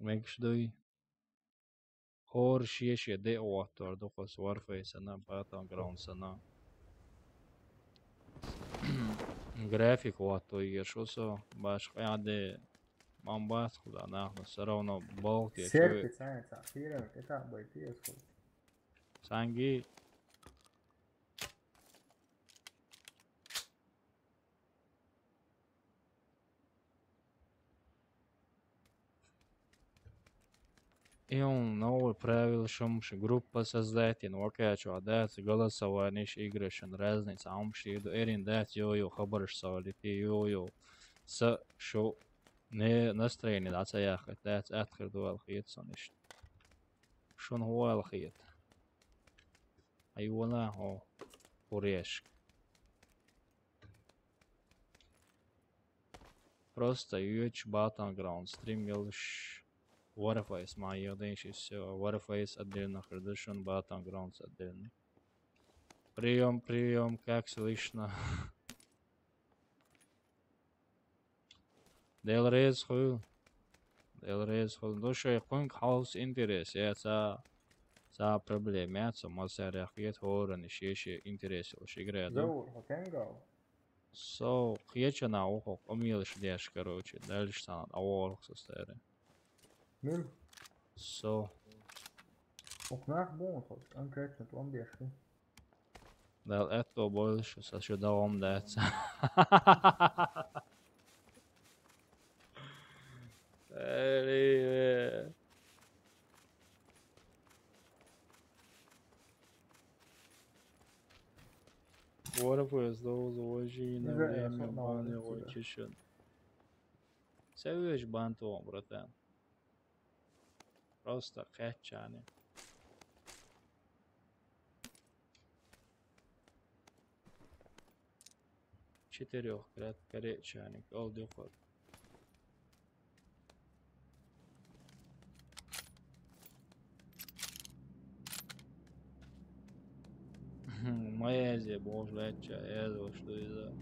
Мегш дуй. Хор шеше де оттор духос Warface-а, Battlegrounds-а. График оттор ешусо, баш къяде мамбат худа нахна, всё равно болт я Серпи чует. Цаня, ца, хирен, это бой пиес худ. Санги. И он новый правил, шумши группа создать, ин вакачу адат, голосованиш игрышин разница, амши иду, эрин дат, йо-йо, хабарш савалити, йо-йо. Са шо не настроение, да, ца яхать, дат, атхыр дуал хиет сониш. Шун хуал хиет. Айвана, о, хурешк. Просто юэч Battlegrounds стрим гелыш Warface ма ягденш и всё. Warface отдельно хырдышун, Battlegrounds отдельно. Приём, приём, как слышно? Делрез хуй. Делрез хуй. Душе кунг хаус интерес. Я ца, ца проблема, я ца масарях, я творен, ещё, ещё интерес, лучше играет, да? Заур, хотенгал. Со, хечана ухо, омилш деш, короче, дальше санат, а ворх со старе. Мил? Со. Окнах бун, конкретно, он бешки. Дал это больше, со что давом дается. Эли, э. Warface, да, уже на время баны очищен. Сэвэш бантон, братан. Просто качаны. Четырёх крат короче, они колдюхот. Моя зе божляча, я за что из-за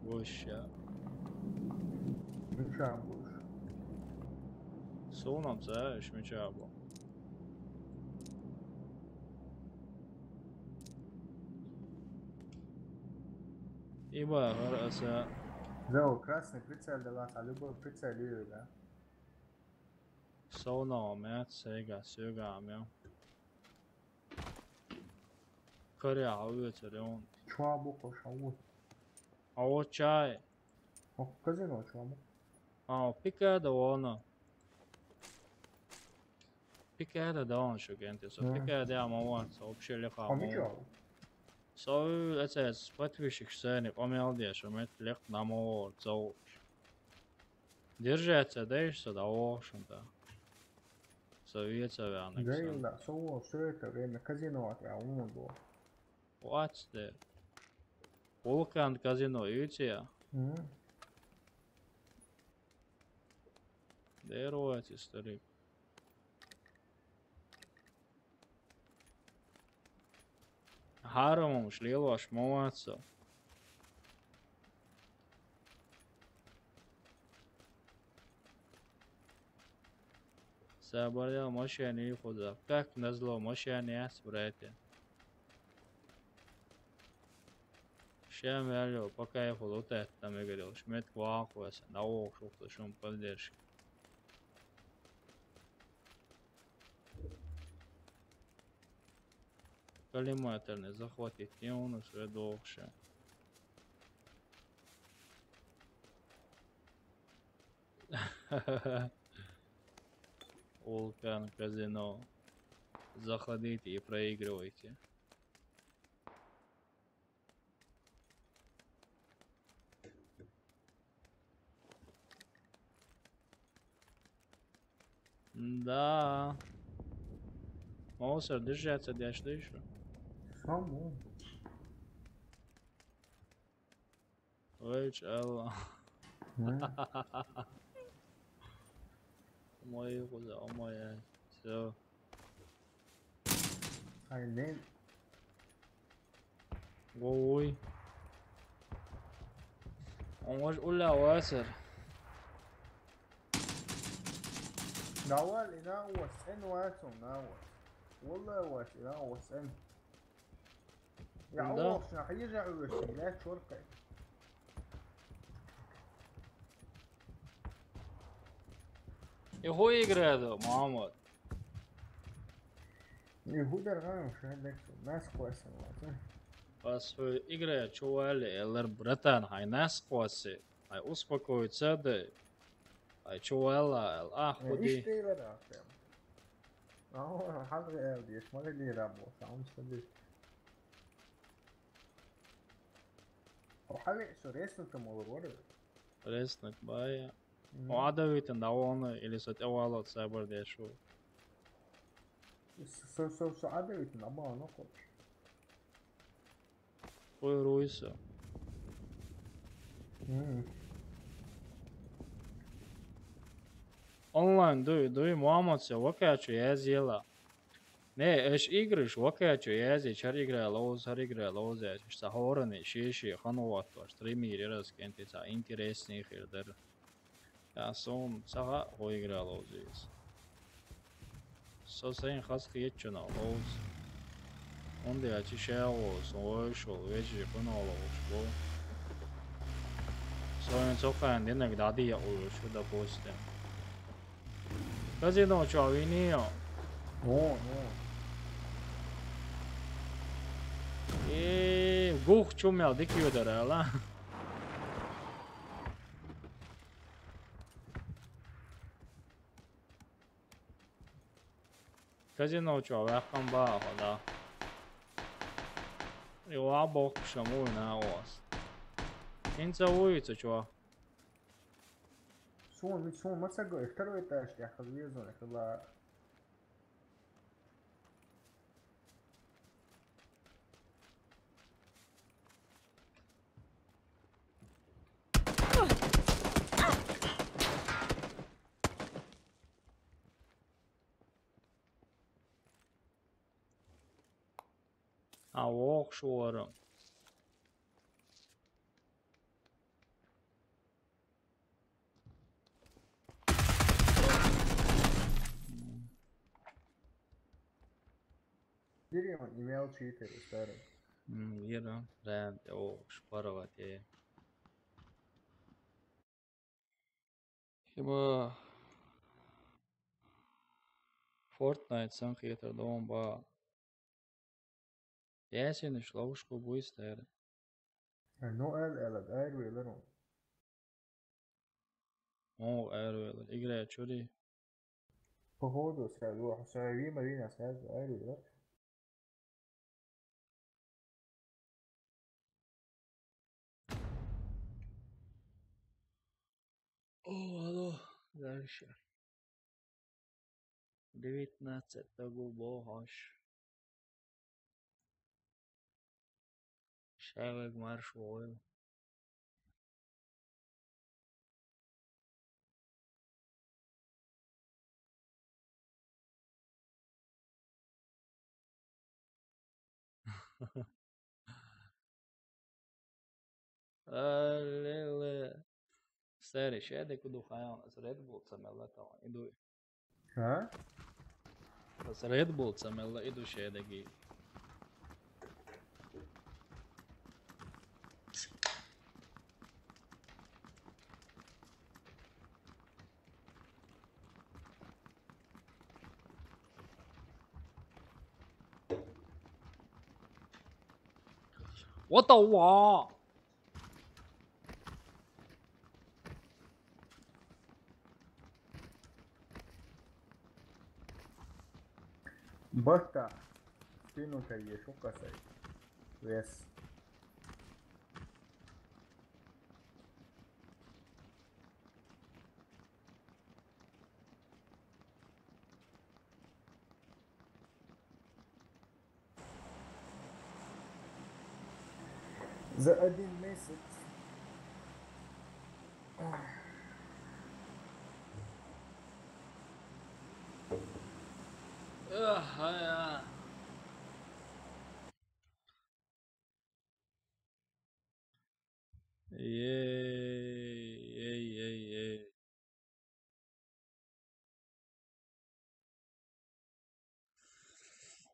гоща. Меча будешь. Суном, знаешь, меча был. Ибо гар аса. Зау, красный прицел дала, а любой прицел её, да? Соуна мят, сега, сега мя. Коря, а уё царён. Чуа буко шаут. А вот чай. О, казино чуа буко. А, пика да вона. Пикаэда даун шо генте, со пикаэда я мавар, со вообще леха мавар. Со, эцэс, подписчик сценик, омел де, шо мет лех на мавар, со. Держаться, да, и что, да, в общем-то. Со веца вяна. Да, и да, со, всё это время казино отвя, он был. What's the Vulcan казино, видите? Мгм. Дервать, старик. Харамом шлилош мовацо. Заболел машине и худо. Как назло, машине ас, братья. Шем вялю, пока я хулу тет там и говорил, шмет квахуэс, на ох, шухта шум поддержки. Коллиматорный захватить не у нас ведохше. Вулкан казино. Заходите и проигрывайте. Да. Мовсар, держаться дяш дышу. Саму. Вейч Алла. М. Мой куза, о мой. Все. Ай, не. Ой. Он ваш уля васер. Давай, ина уасен уасун, на уас. Валла уас, ина уасен. Я Да. Аллах, шна хьежа уасен, я чоркай. И хуй играет, Мухаммад. И гудар ган шандек, нас квасен уасен. Бас хуй играет, чували, элер братан, хай нас кваси. Хай успокоиться да. Хай чувала, эл ахуди. Иштейлер ахтем. Ау, хал эл деш, мали ли рабо, сам садиш. О, хали, шо ресен там олар вар. Реснак бая. О, адавитин да оны, или сот эвалот сабар дешу. Со, со, со адавитин, аба, оно хочешь. Хуй руйса. М. Онлайн дуй, дуй, Мухаммад, все, вакачу, я зела. Не, эш игрыш, вакачу, я зе, чар игра, лоуз, чар игра, лоуз, я, ш-, са хорани, ши, ши, хан уат, ваш, три мири раз, кенти, са интересный хирдер. Я сон, сага, хо игра, лоуз, ес. Со сайн хас киечуна, лоуз. Он де ачи шео, сон ойшол, вежи, куно, лоуз, бо. Соин цокаен, денег дади я, ойшо, допустим. Казино чо винио. О, о. Э, гух чумел дикио дарала. Казино чо вахам ба, хода. И ва бок шаму на ос. Инца уйца чо. Сун, ведь сун, мацаго, второй этаж, я хазвезу, я хала. А ох шуарым. Бери он, имел читеры, старый. М, вера, да, ох, шпарова те. Хиба Fortnite сан хетер дом ба. Ясин иш ловушку буйстер. Ну, эл, эл, эл, эл, эл, эл. О, эрвел. Игра чури. Походу, сразу, а сразу, Вима, Вина, сразу, эл, эл, эл. О, алло, дальше. Девятнадцать того богаш. Шевек марш вою. Аллилуйя. Сери, шеде куду хаям, с Red Bull цамела тала. Иду. А? С Red Bull цамела иду шедеги. What the wa? Бахта. Спину-то ей, шука сай. Вес. За один месяц. Эх, ай, а. Ей, ей, ей, ей.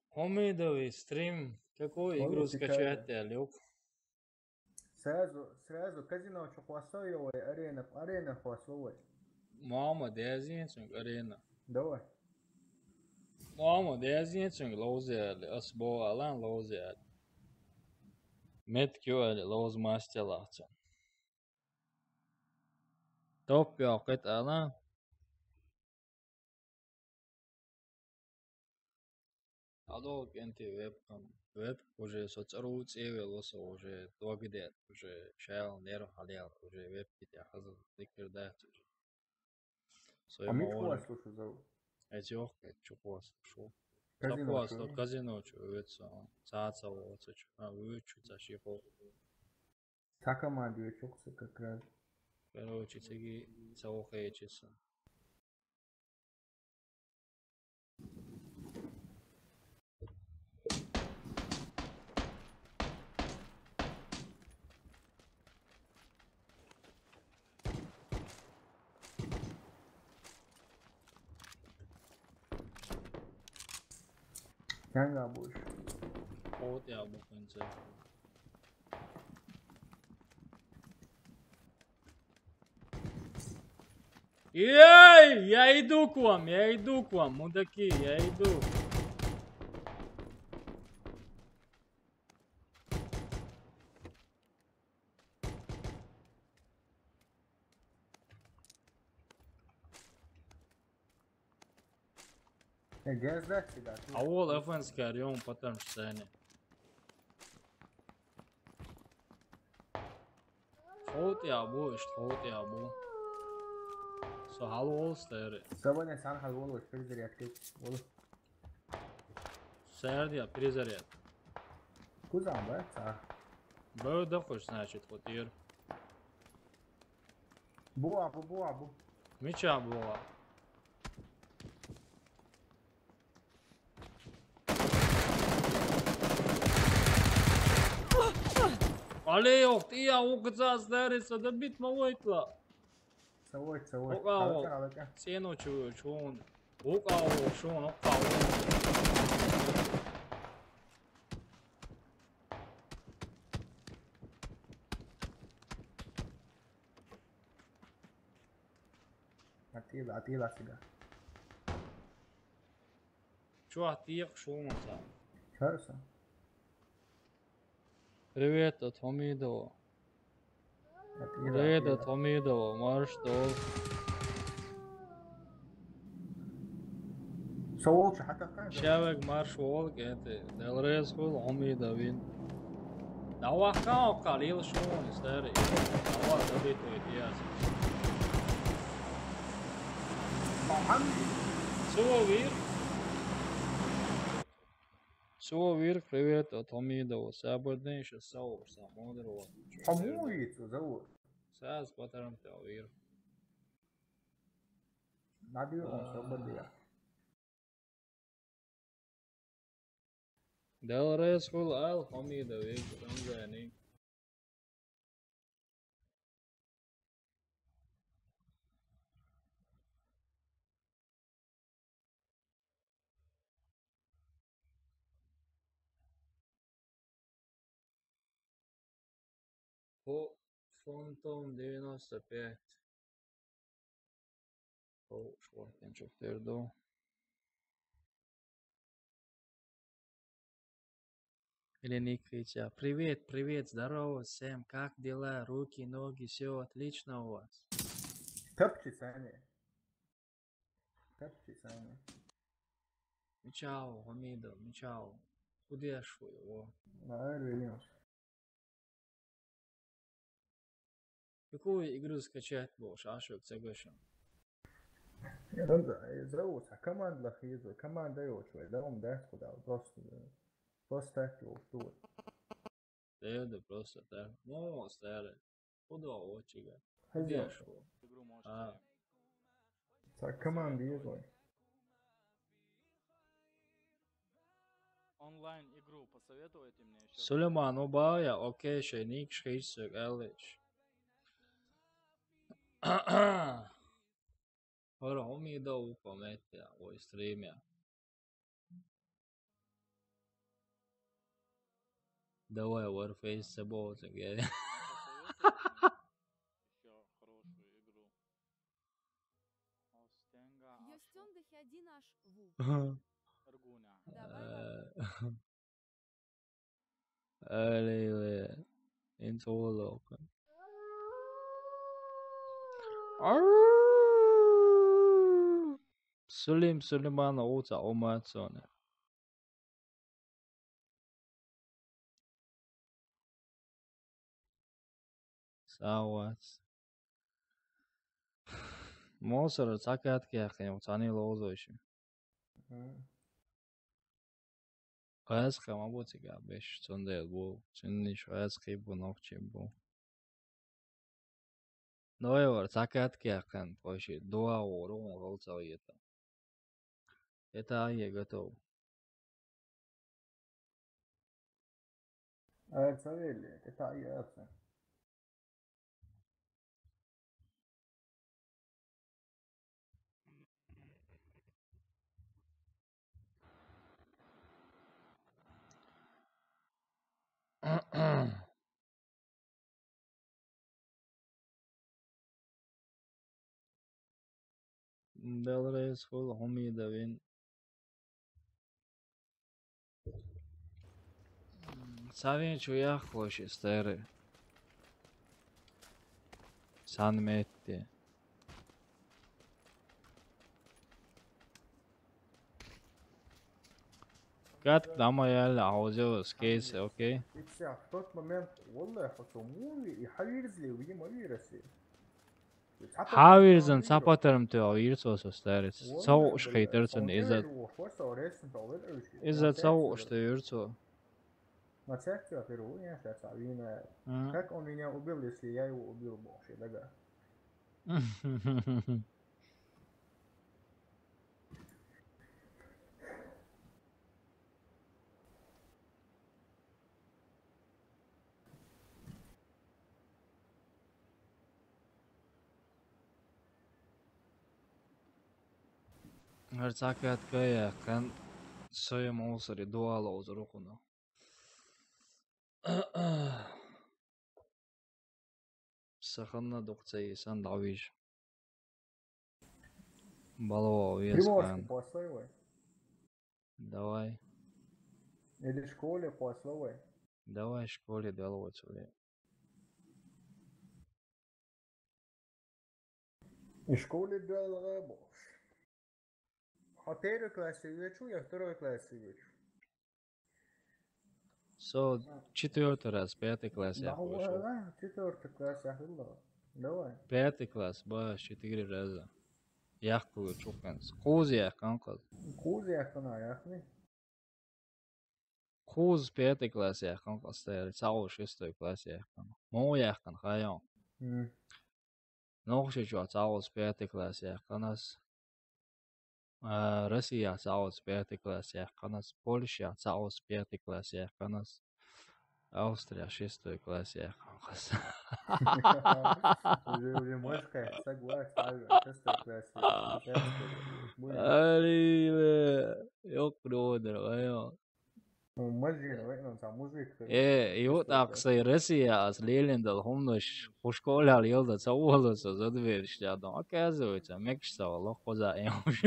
Хьомидовый стрим. Какую игру скачать, Люк? Сразу, сразу казино чу хвасо йо вай, арена, арена хвасо вай. Мама, дезин цунг арена. Давай. Мама, дезин цунг лоузе али, ас бо алан лоузе али. Мет кю али, лоуз мастер лахцан. Топ йо кет алан. Алло, кенти вебкам. Веб уже со цару цевел, со уже догдет, уже шайл нерв халел, уже веб кит я хаза дикер дат уже. Со А мит ему хвас слушай зовут. Эти ох, эти чё хвас слушай. Казино Сапуас, чё? Казино чё, вецо. Саца вецо чё. А, вецо, за шихо. Та команда вецо как раз. Короче, циги саохе чеса. Кенга буш. Вот я бу конце. Эй, я иду к вам, я иду к вам, мудаки, я иду. Э, газ дать всегда. А ол эфенский орём, потому что они. Хот я бу, ишт хот я бу. Со хал ол стери. Сегодня сан хал ол, перезарядка. Ол. Сэрди я, перезаряд. Кузан, да? Ца. Бо да хоч, значит, вот ир. Буа, бу, буа, бу. Мича буа. Але ох, ти я укъыцас дэрисэ да бит ма уайтла. Савой, савой. Окъао. Алака, алака. Сено чу, чун. Окъао, шун, окъао. Атила, атила сега. Чё атиёк шумаса? Чё са? Привет от Хомидова. Привет от Хомидова, марш дол. Шавек марш волк эти. Делрез хул Хомидовин. Даваха о калил шуни старый. Давай забит ой диас. Сувир. Сувир, привет от Хомидова. Сабаднейша саур, самодр вот. Хомуицу зовут. Саз патарам тавир. Надо он сабадия. Делрез хул ал Хомидов, ик Рамзани. По фантом девяносто пять. О, шортенчик тердо. Или Никитя. Привет, привет, здорово всем. Как дела? Руки, ноги, все отлично у вас? Топчи, Саня. Топчи, Саня. Мичао, Хомидо, мичао. Кудеш вы его? Наверное, Вильямс. Какую игру скачать будешь, Ашок, согласен? Я там за, я зовут, а команда лохизу, команда его чего, да, он даст куда, просто, э, просто так его, что вот. Стер да просто так. Ну, старый. Куда очига? Хозяйство. Дешево. Игру можете. А. Так, команда есть, ой. Онлайн игру посоветуйте мне ещё. Сулейман, обая, окей, шейник, шейсик, элич. Ora, homie, да, у кометя, ой, стримя. Давай, Warface, це було таке. Посоветуйте мне ещё хорошую игру. Остенга, Йостён Ашу. Дыхь один аш ву. Ага. Аргуна. Давай, Э, Варгун. Аллилуйя. Интуолока. Сулим, Сулейман, уца, умацоне. Савац. Мосор, цакат кяхин, цани лозойши. Мгм. Къайсхъа ма буцига беш, цундел бу, цунниш къайсхъи бу, нохчи бу. Доевар, цакат кяхин, поши, дуа вору, он гъал цагъета. Это ае готов. А, Савелий, это ае. Белрейс хул хумидовин. Савин чуях хоши стери. Сан метти. Кат дама ял аузел скейс, окей? И всё, в тот момент, والله, хотел муви, и хавирзли, видимо, вирусы. Хавирзан цапатарам тё вирцо со старец. Цо уж хейтер цун иза. Иза цо уж тё вирцо. На церкви первую, я сейчас, а вина. А. Как он меня убил, если я его убил, боже, дага? Гьар цакат кая, кан соя мусори дуала узрухуна. Саханна духцей сан давиж. Балова уез Приморский кан. Послой вы? Давай. Или школе послой вы? Давай школе даловать вы. И школе даловать. А первый класс я вычу, я второй класс я вычу. Со четвёртый раз, пятый класс я хочу. Четвёртый класс я хочу. Давай. Пятый класс, ба, четыре раза. Яхкулы чуканс. Куз яхкан каз. Куз яхкан а яхны. Куз пятый класс яхкан каз, цао шестой класс яхкан. Мо яхкан хайон. Нохши чуа цао пятый класс яхканас. А, Россия цао пятый класс яхканас, Польша цао пятый класс яхканас, Австрия шестой класс яхканас. Уже, уже можешь сказать, согласен, шестой класс. Аллилуйя. Ёк, родер, айо. Э, и вот так сай Россия ас лелендал хумнаш хушколял йылда цауласа задверишлядан. Оказывается, мекшсава лохоза эмуш.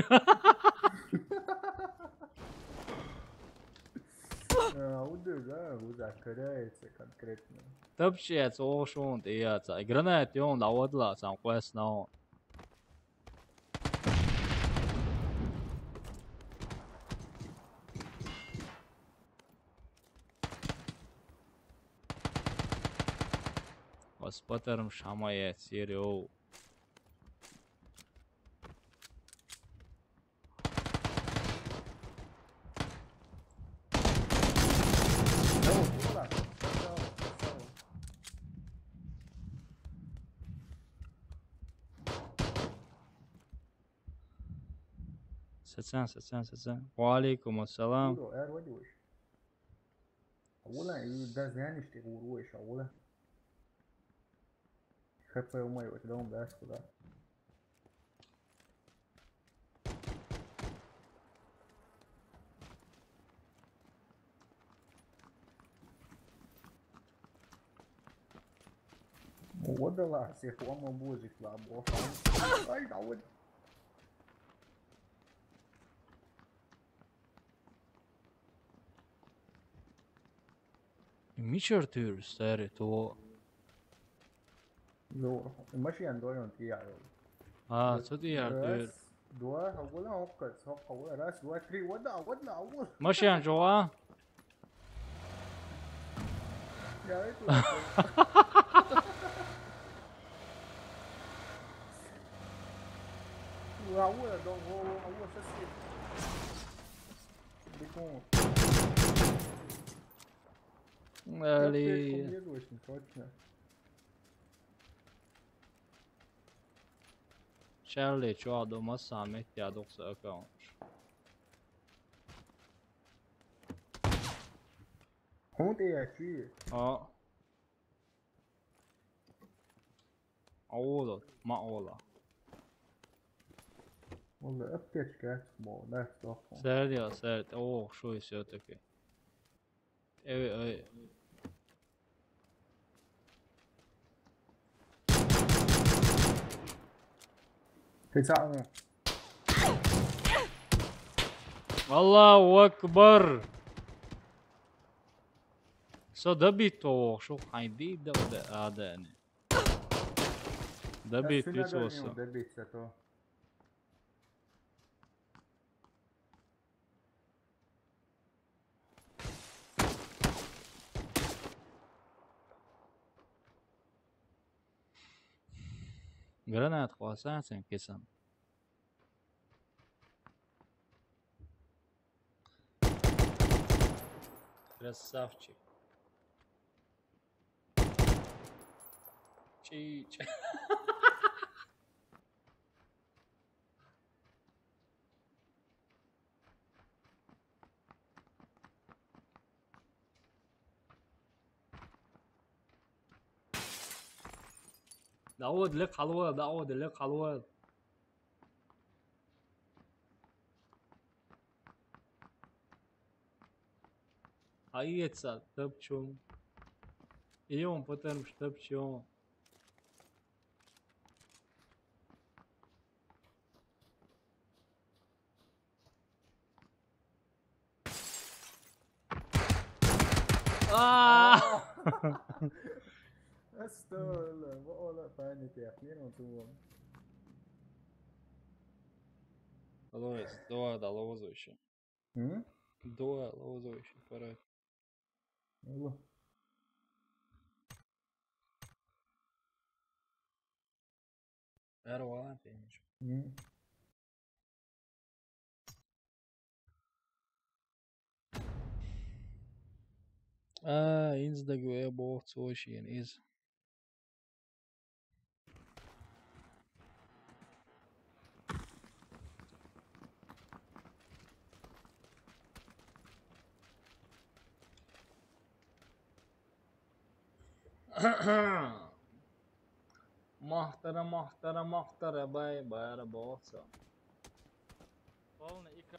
А, уды, да, уды коряется конкретно. Топчец ошон тияца. Гранат ён авадла сам квест на. Оспатарым шамая серио. Сацан, сацан, сацан. Ва алейкум ассалам. Уро, эр вадиуш. Авула, и да зняниш ти гуруеш, авула. Хп умай, вот, да, он даст куда. What the last? If one more bullshit, blah, blah. Ay, that would. Мичар тюр сари то. Ну, машин доён тияр. А, цо тияр тюр. Раз, два, а вона оккац, окка, вона, раз, два, три, вона, вона, вона. Машин жога. Я это. Вона, вона, вона, вона, сосед. Бекон. Али. Точно, точно. Шарли, чё, дома самет, я док са аккаунт. Хунт я чи? А. Аолот, ма ола. Валла, аптечка, бо, да, что? Сэр, я, сэр, о, шо и всё-таки. Эй, эй. Ты сам. Аллаху акбар. Со добить того, шо хайди да, да, а, да, не. Добить, висоса. Добить, а то. Гранат хваса сен кесан. Красавчик. Чич. Давуд, ле халва, Давуд, ле халва. Айца, топчом. Идём, потому что топчом. А! Астагфирулла, бу ола паник я, хер он тумам. Алло, давай, да, ловозу ещё. М? Давай, ловозу ещё, пора. Алло. Эр валан пенч. М. А, инз да гуэ бохт сошин из. Махтара, махтара, махтара, бай, бара, боца. Полный икра.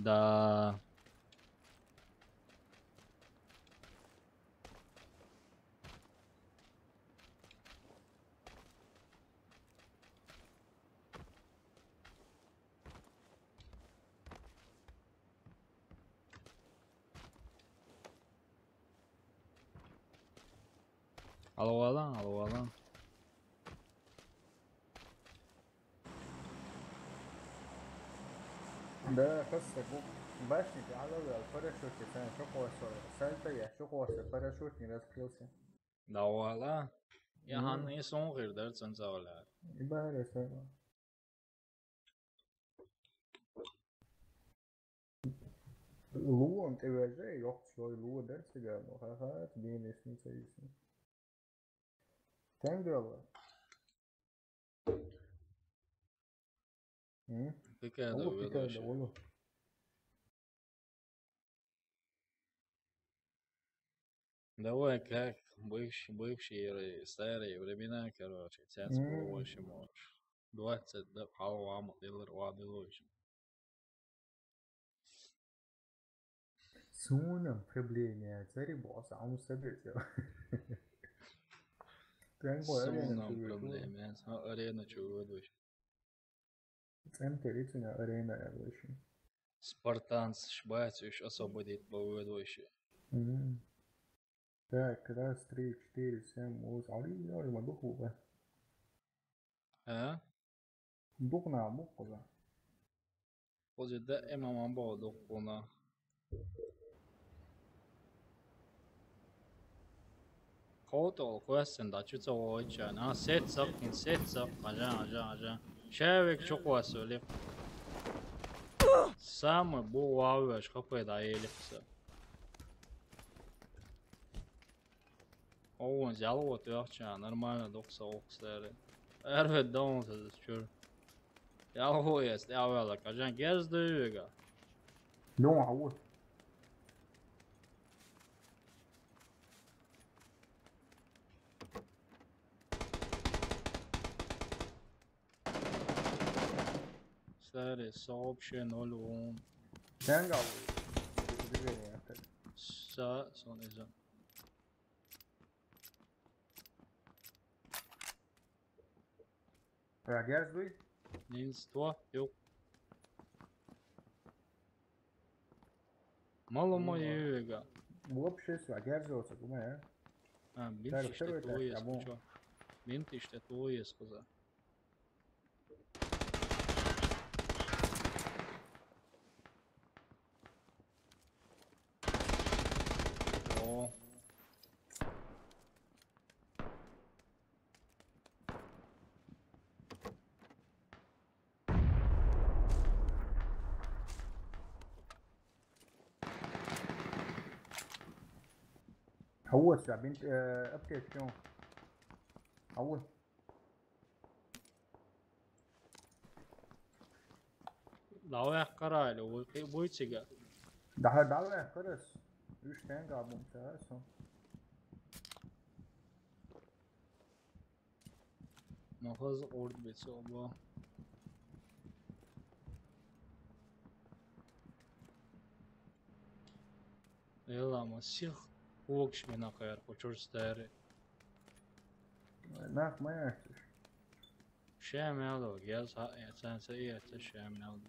Да. Алло, алан, алло, алан. Да, просто бу-, башня, алло, алло, парашют, я знаю, что косо, сальто я, что косо, парашют не раскрылся. Да, алло. Ja, mm, han ei sun hir der sen zaulā. Ibāra sen. Lū un tev vajadzēja joks, lai lū der cigā, no, ha, ha, tu dīnis nicējusi. Tengela. Mm? Tikai da Olu, tikai da ujoši. Olu. Давай, как, бывший, бывший ре-, старые времена, короче, сейчас, mm, больше можешь. Двадцать, да, а, а, модел, а, делаешь. Сунам проблемя, цари босс, а он собере. Прям говорю, Сунам проблемя, а, арена чё выдвинешь? Центр Ицуня арена, я больше. Спартанцы, шбайцы, уж освободить повыдвоище. Мгм. Так, раз, три, четыре, семь, восемь. Али, я уже могу хупа. А? Духна, муккуза. Хоза да эмама бо духна. Кото question да чуца оча. На сет сап, сет сап, ажа, ажа, ажа. Шевик чуквасули. Самый бу вавеш хапай да еликса. Оуэн зяло тёрча, нормально дохса окстере. Эрве донса чур. Яло ест, явала, кажан гез дыга. Дон, а вот. Старый сообщение ноль вон. Sen kaldı. Güveniyor. Sa, son izin. Ragers lui? Nins tua, eu. Malo mo jega. Uopće su, a Gerzo se gume, ja? A, bin Dar tište prvo tu jes, ja, kućo. Bin tište tu jes, kuza. O. Hawa sa bint, eh, update شلون؟ Hawa. Lau ya karaylı, bu, bu içiga. Daha, daha ya karas. Üç tane kaldı bu sefer son. Махаз орд беце оба. Эла ма сих уокш мена каяр кочур стари. Нах маяш. Шем яло, гез ха, я цан са, я ца шем яло.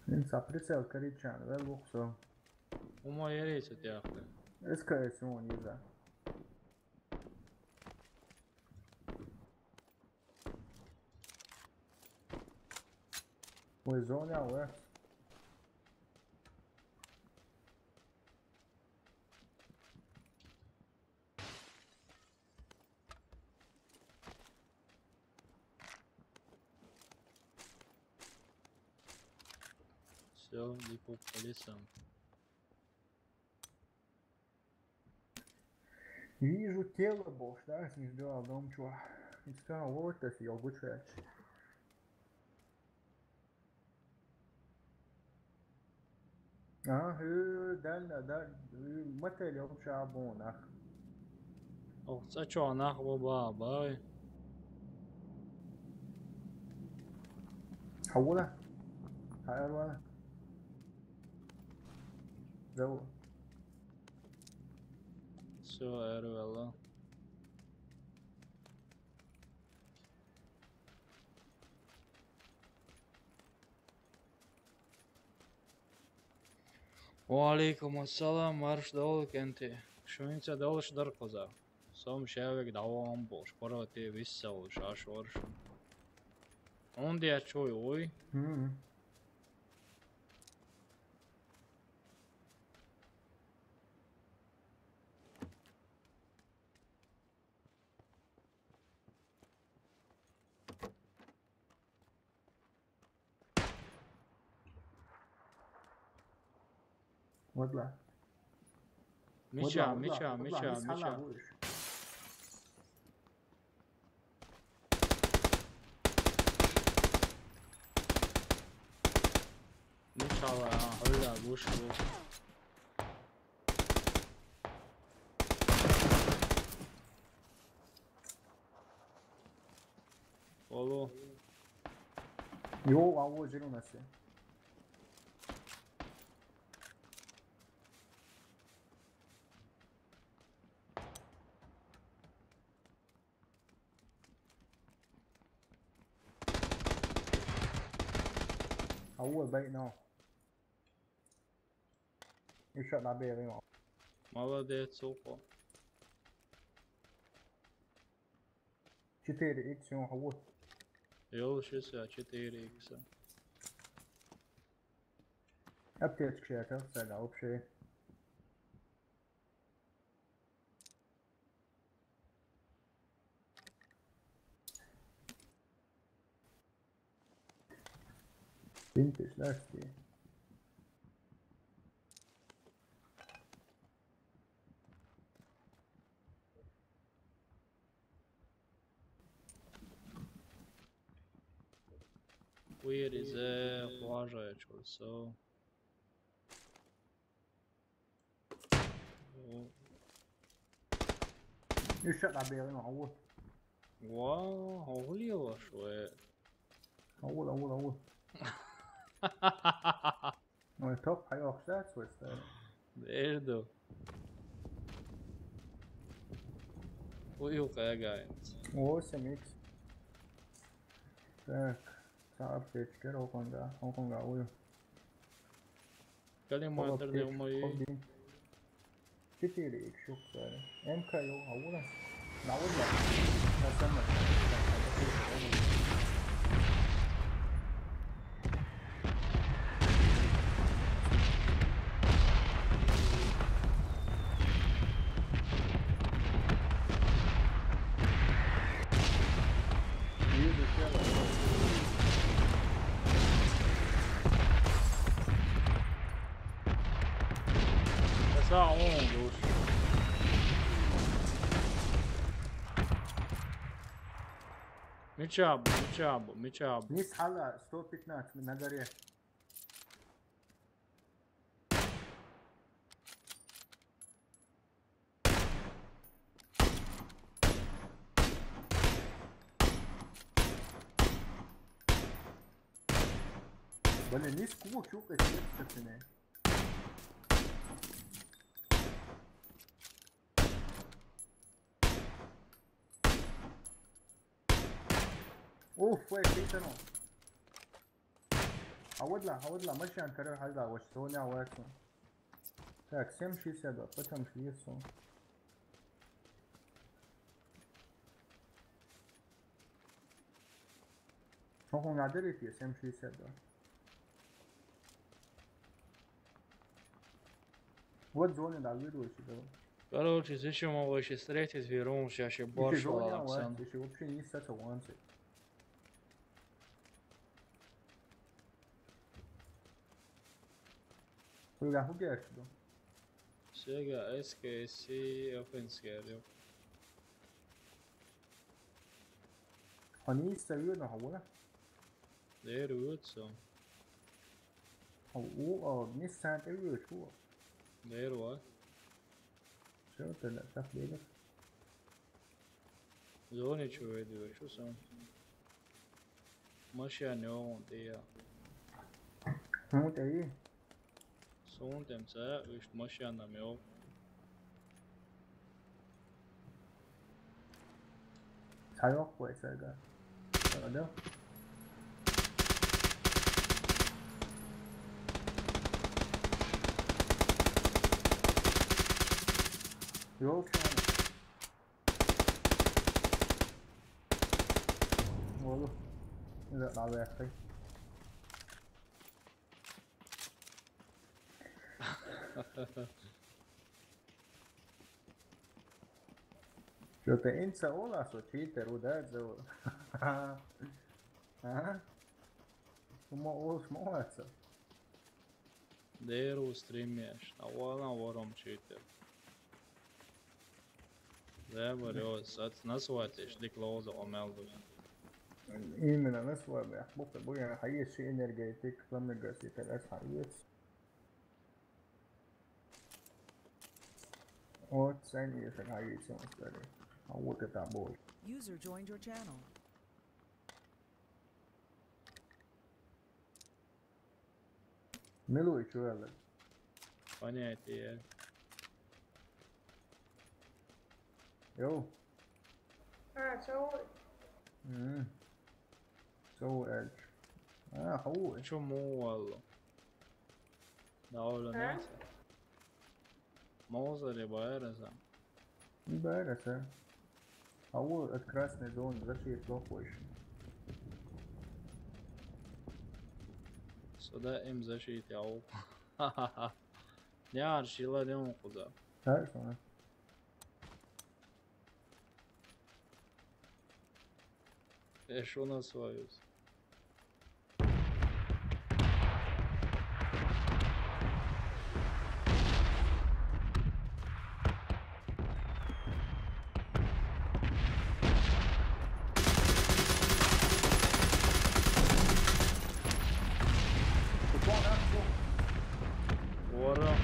Ин sa pricel karičan, vel lukso. Uma jerice te ahte. Es ka es un iza. Oj, zone, oj. Всё, иди по лесам. Вижу тело, бо, да, сниждёл дом, чё. И сказал, вот это съел, гучач. А, э, дальна, да, э, мотель, он чё, абонах. Ох, ца чё, нах, баба, бай. Хаула? Хайрвала? Зау. Всё, эрвала. Ва алейкум ассалам, марш долу кенти. Шуница долуш дар коза. Сом шевик давам болш, пороти виссалуш, аш орш. Онди ачуй уй. Мгм. Вадла. Мича, мича, мича, мича. Мича ва, а, гьула, гуш, гуш. Алло. Йо, алло, жиру насе. Алло, бай, но. Ещё набери, но. Молодец, ухо. Четыре икс, ну, вот. Йол, сейчас я четыре икса. Аптечка я как всегда, вообще. Пинты, шляшки. Where is it? Хважа я чё, so. Ещё набери, но, вот. Ва, гьули ва шуэ. Алло, алло, алло. Ой, топ, хай охшат, свой стар. Берду. Уйу къагайнц. Восемь икс. Так, саап печкер оконга, оконга уйу. Калима терде умои. Четыре икс, ёпта. МК, ё, а вот он. На вот я. На самом. Саун душ. Мичаб, мичаб, мичаб. Низ хьала, сто пятнадцать на горе. Блин, низ кулак, чё, капец, пацаны. Уф, флеш, эй, сано. А вот ла, а вот ла, машин, короче, хальда, вот что у меня вот. Так, семь шестьдесят два, потом шестьсот. Ого, надо ли тебе семь шестьдесят два? Вот зоны, да, выдал тебе. Короче, зачем его еще встретить, вернул, сейчас еще борщ Ещё зоны, валаксан. Вот, ещё вообще не с этого ванцы. Хуйга, хуйга, что? Сега, эс кей си, офенсгер, ё. Они из Союза, а вот. Дэр үцэн. А у, а, не сам ты выдал, чё? Дэр ва. Всё, тогда так, Лена. Зоны чё, иди, чё сам? Машина не он, ты я. Ну, ты и. Сунтем ца, вишт машина мё. Цаёк кой, цайга. Цайга. Ёлки. Олу. Ила навехай. Что ты инца ола, со читер, удар за. А? Ума ол смоаца. Dēru streamēšana, vana varam čītēt. Zēvar, jo, es ats nasvācīšu, tik lūdzu, o meldus. Именно на слабый. Бухта буя хаеш энергетик, пламегас и так ас хаеш. Вот сен еш хаеш он старый. А вот это боль. User joined your channel. Милуй чуэлэ. Понятие. Йоу. А, чё? М. Соу элч. А, хау. Чё муу алло? Да, оля А? наса. Мозаре байраса. Не байраса. Хау от красной зоны зашли плохой. Сюда им защиты, ау. Няр, шила не он куда. Хорошо. Эш у нас свою. Вара.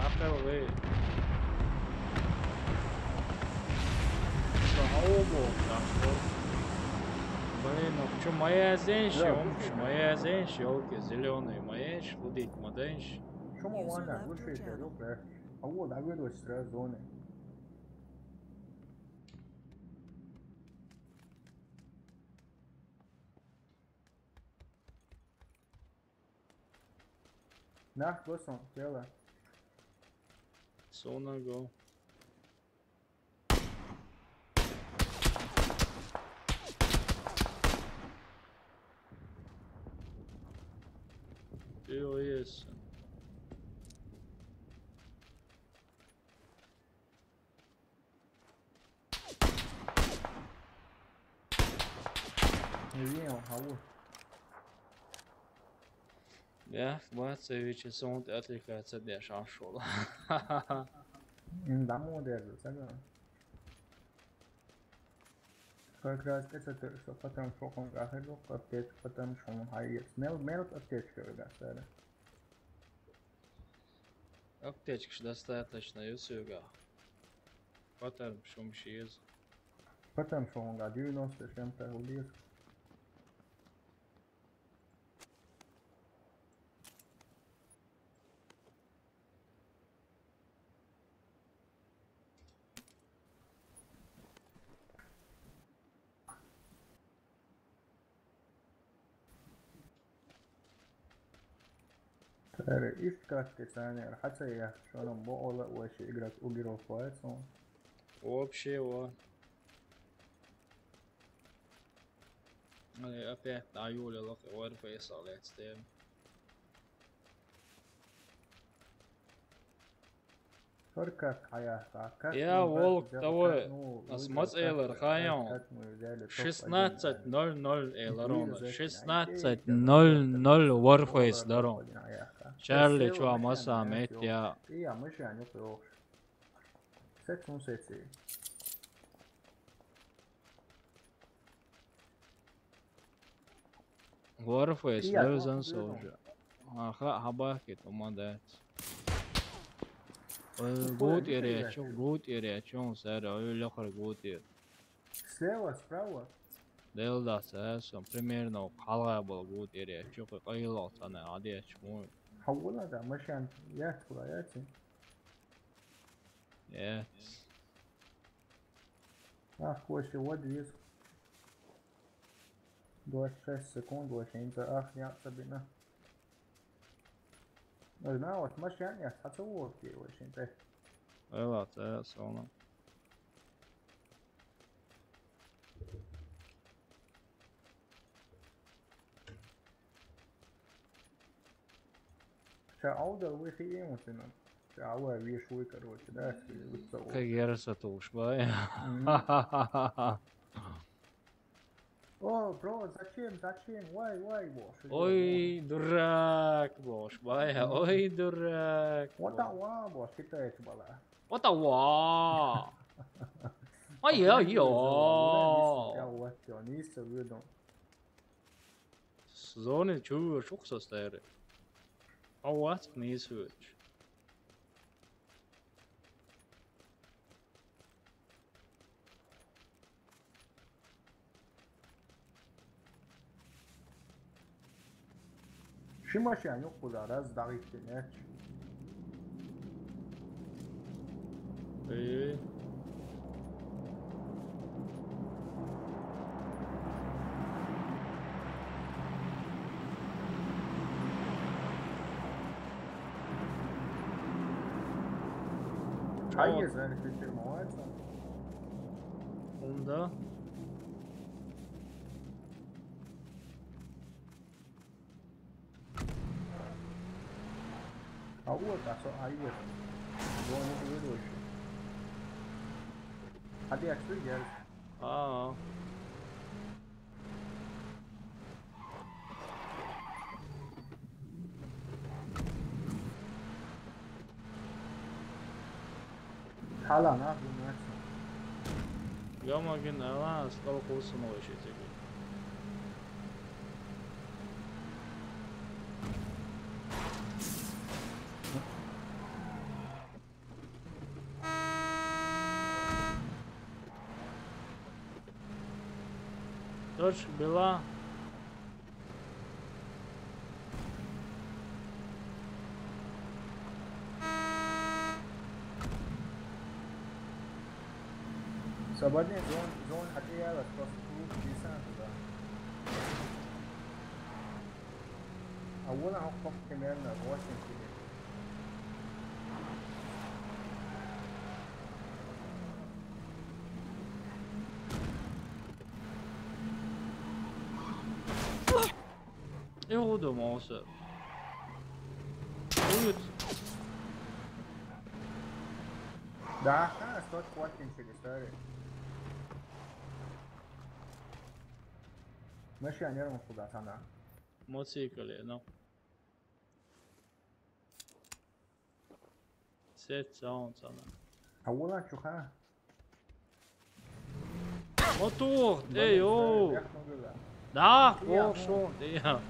Апел вы. Слава Богу, так что. Блин, ну что, моя зенщи, Да. Он что, моя зенщи, елки зеленые, моя зенщи, худеть, моя зенщи. Чё мы User ванна? left your Слушайте, channel. ёпта. А вот, а вы дочь сразу зоны. Нах, боссон, тело. Сона го. Ты есть. Не видел, а вот. Я, двадцать вечер, сон отвлекается, дня шашула. М, да, молодец, согласен. Как раз это то, что потом шоком гахаду, аптечка потом шум хаец. Мел, мел аптечка, да, сэр. Аптечка достаточно, Юсюга. Потом шум шиз. Потом шум га девяносто с чем-то убьет. Тары ишкатты санер, хотя я шоном бола вообще играть у героев поэтому. Вообще, во. Али, опять на Юля лох, Warface, let's do. Только кая, как Я волк того, а смотрел, Архайон. Шестнадцать ноль ноль Эларона. Шестнадцать ноль ноль Warface даром. Чарли чуа маса мет я. Я мыши, они плохо. Сет сунсети. Warface, Я Levels плохо and слышал. Soldier. Аха, хабахит, умадец. Какое Гуд видео ире, я? чё, гуд ире, чё, сэр, ой, лёхар гуд ире. Слева, справа. Делда, сэр, сом, примерно, халга был гуд ире, чё, кой, кой, ло, сана, адия, чё, Хавула да, машан, я туда, я ти. Э, Ах, коши, вот вис. Двадцать шесть секунд, вообще не за, ах, я особенно. Ну, знаю, вот машан, я хочу вот, вообще, ты. Эла, сэр, сона. Ща ауда выхи ему сына. Ща ауда вешуй, короче, да, если вот того. Как я раз это уж, бай. Мгм. О, бро, зачем, зачем? Why, why, бро? Ой, дурак, бро, бая, ой, дурак. What the, бро, бро, китаец была. What the, ой, ой, ой. Я вот, я не видел. Зоны чего, что, кстати? А вот, не суть. Ши машина юкъула раз дагъиттинеч. Э. Ай, вот. Не знаю, как это называется. Унда. А вот, а со, а вот. Вон это выдача. А ты отсюда? А. Ҳалана, бу мерса. Ёма, ген, ала, стал курсун вообще теги. Точка была. Свободный зон, зон отъела, просто круг десанта, да. А вон он примерно восемь километров. Иуду Моса. Уют. Да, а, сто квадратных, sorry. Машина не равно куда-то она. Мотоцикле, ну. Сет саунд она. А вон чуха. Мотор, эй, о. Да, о, шо, эй, я.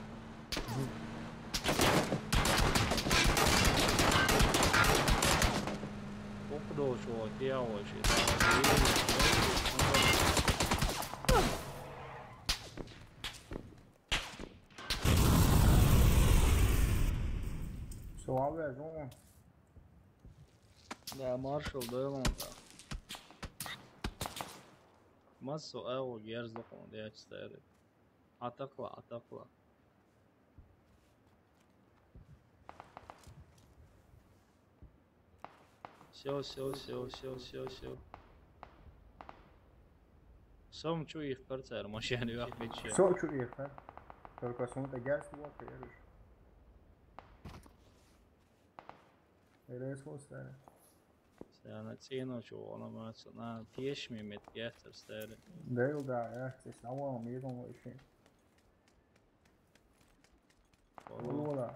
Ох, да, чувак, я вообще. Суал верзон. Да, маршал, да, вон да. Масо эво герзлокон, да, я читаю. Атакла, атакла. Всё, всё, всё, всё, всё, всё. Сом чу их карцер, машин вях пече. Всё чу их, а? Только сунта герз вот, я вижу. Эрес хостара. Сяна цену чу, она мацу, на пешми мет герцер старе. Дэл да, я, здесь на вон, мидон вообще. Вала.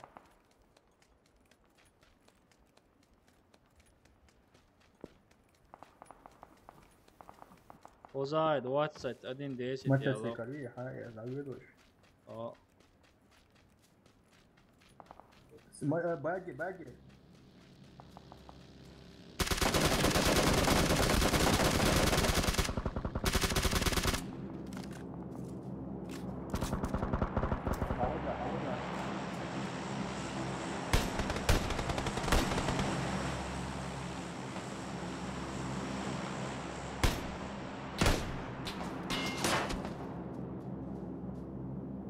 Озай, двадцать один десять. Мотоцикл, я, я завидуешь. О. См-, э, баги, баги.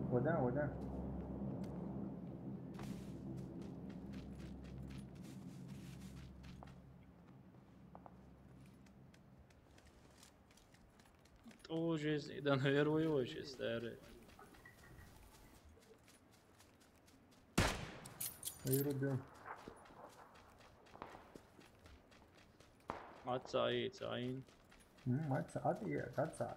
Вода, вода. Тоже из-, да, наверное, его сейчас, старый. Вырубил. Отца и Цаин. М, отца, от-, э, отца.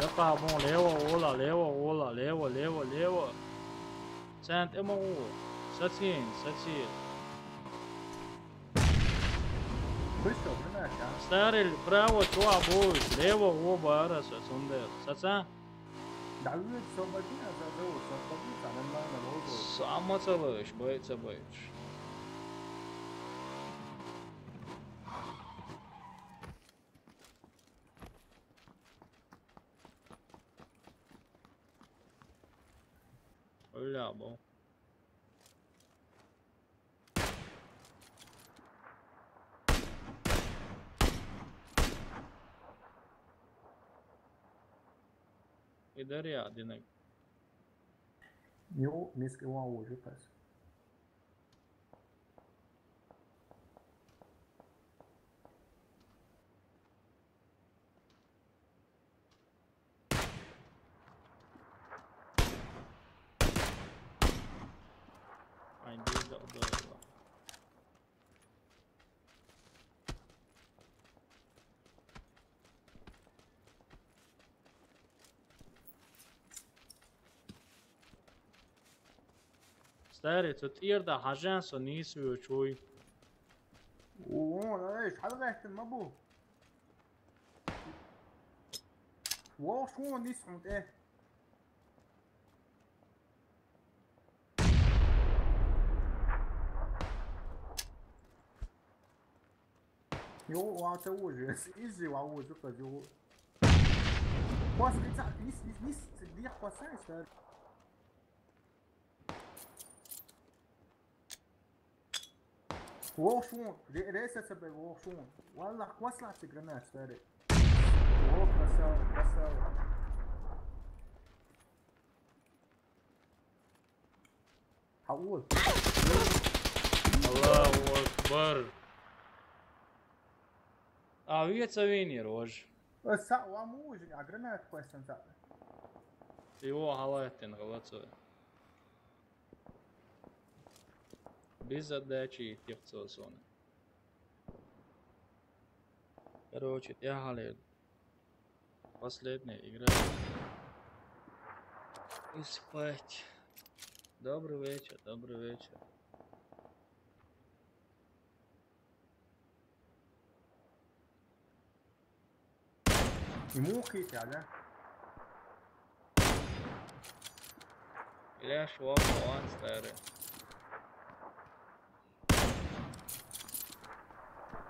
Лепа бон, лево, ола, лево, ола, лево, лево, лево. Цент эмо о. Сацин, сацин. Быстро, блин, а? Старый, право, чё, обои? Лево, оба, араса, сундер. Саца? Да, вы свободны, а за, за, свободны, а нормально, вот, вот. Самоцелыш, бойца, бойца. Бля, бо. Идаря, динек. Йо, миск иван уже пас. Ай, диза, диза. Старый, тут ирда хажан со нису чуй. О, о, эй, шалгайтын ма бу? Во, шо нис хунт, э. Йо, ва, це ужас. Изи, ва, ужас, йо. Кос, ниса, нис, нис, нис, дих косай, сэр. Во, шун, ре-, ресет себе, во, шун. Валлах, кос лаци гранат, сэр. Во, красава, красава. Хаул. Аллаху акбар. А, вица вини рож. Э, са, ва мужик, а гранат квестен са. Его халайтен галацо. Без задачи тихцо соны. Короче, я халер. Последняя игра. И спать. Добрый вечер, добрый вечер. Ему хитя, да? Леш вон, вон, старый.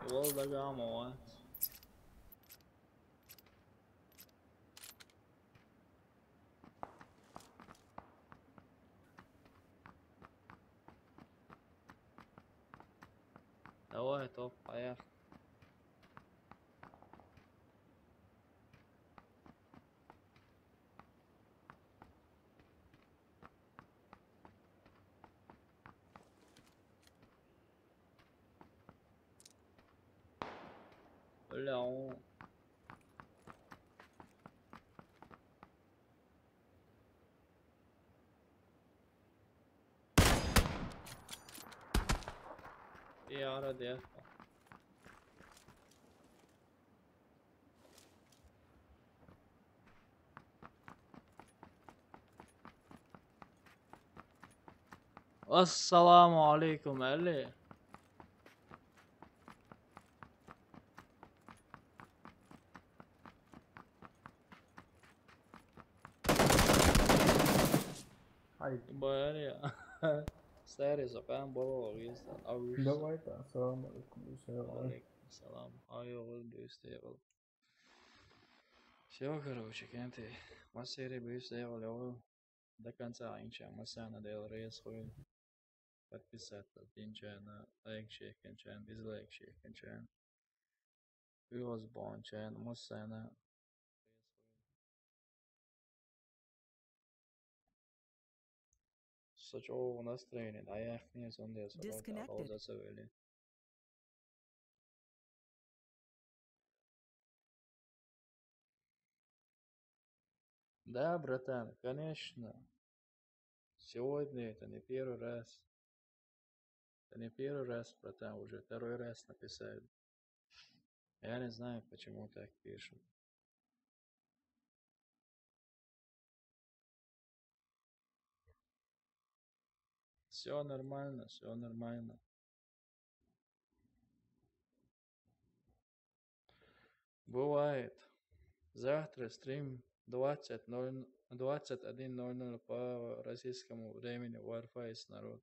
Его догам, вон. Давай, топ, поехали. Бля, он. И ара дерт. Ассаламу алейкум, Али. Ай. Бля. Старый, закан было, есть, а вы что? Давай, да, ассаламу алейкум, всё, давай. Алейкум салам. Ай, вы быстро. Всё, короче, кенты. Мастеры быстро, до конца ичча, массана Дела реза хуйла. Подписаться динчарна, лайк шейхкинчарна, дизлайк шейхкинчарна, уьйхьаз баханчарна, массана. Со чӀоагӀа настроение дӀаяьккхина, цундела со Disconnected. Хоза ца велли. Да, братан, конечно. Сегодня это не первый раз. Это не первый раз, братан, уже второй раз написали. Я не знаю, почему так пишут. Все нормально, все нормально. Бывает. Завтра стрим двадцать ноль, двадцать один ноль ноль по российскому времени, Warface, народ.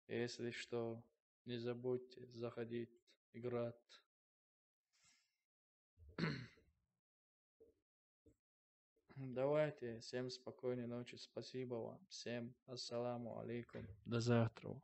Если что, не забудьте заходить, играть. Давайте, всем спокойной ночи, спасибо вам, всем ассаламу алейкум, до завтра.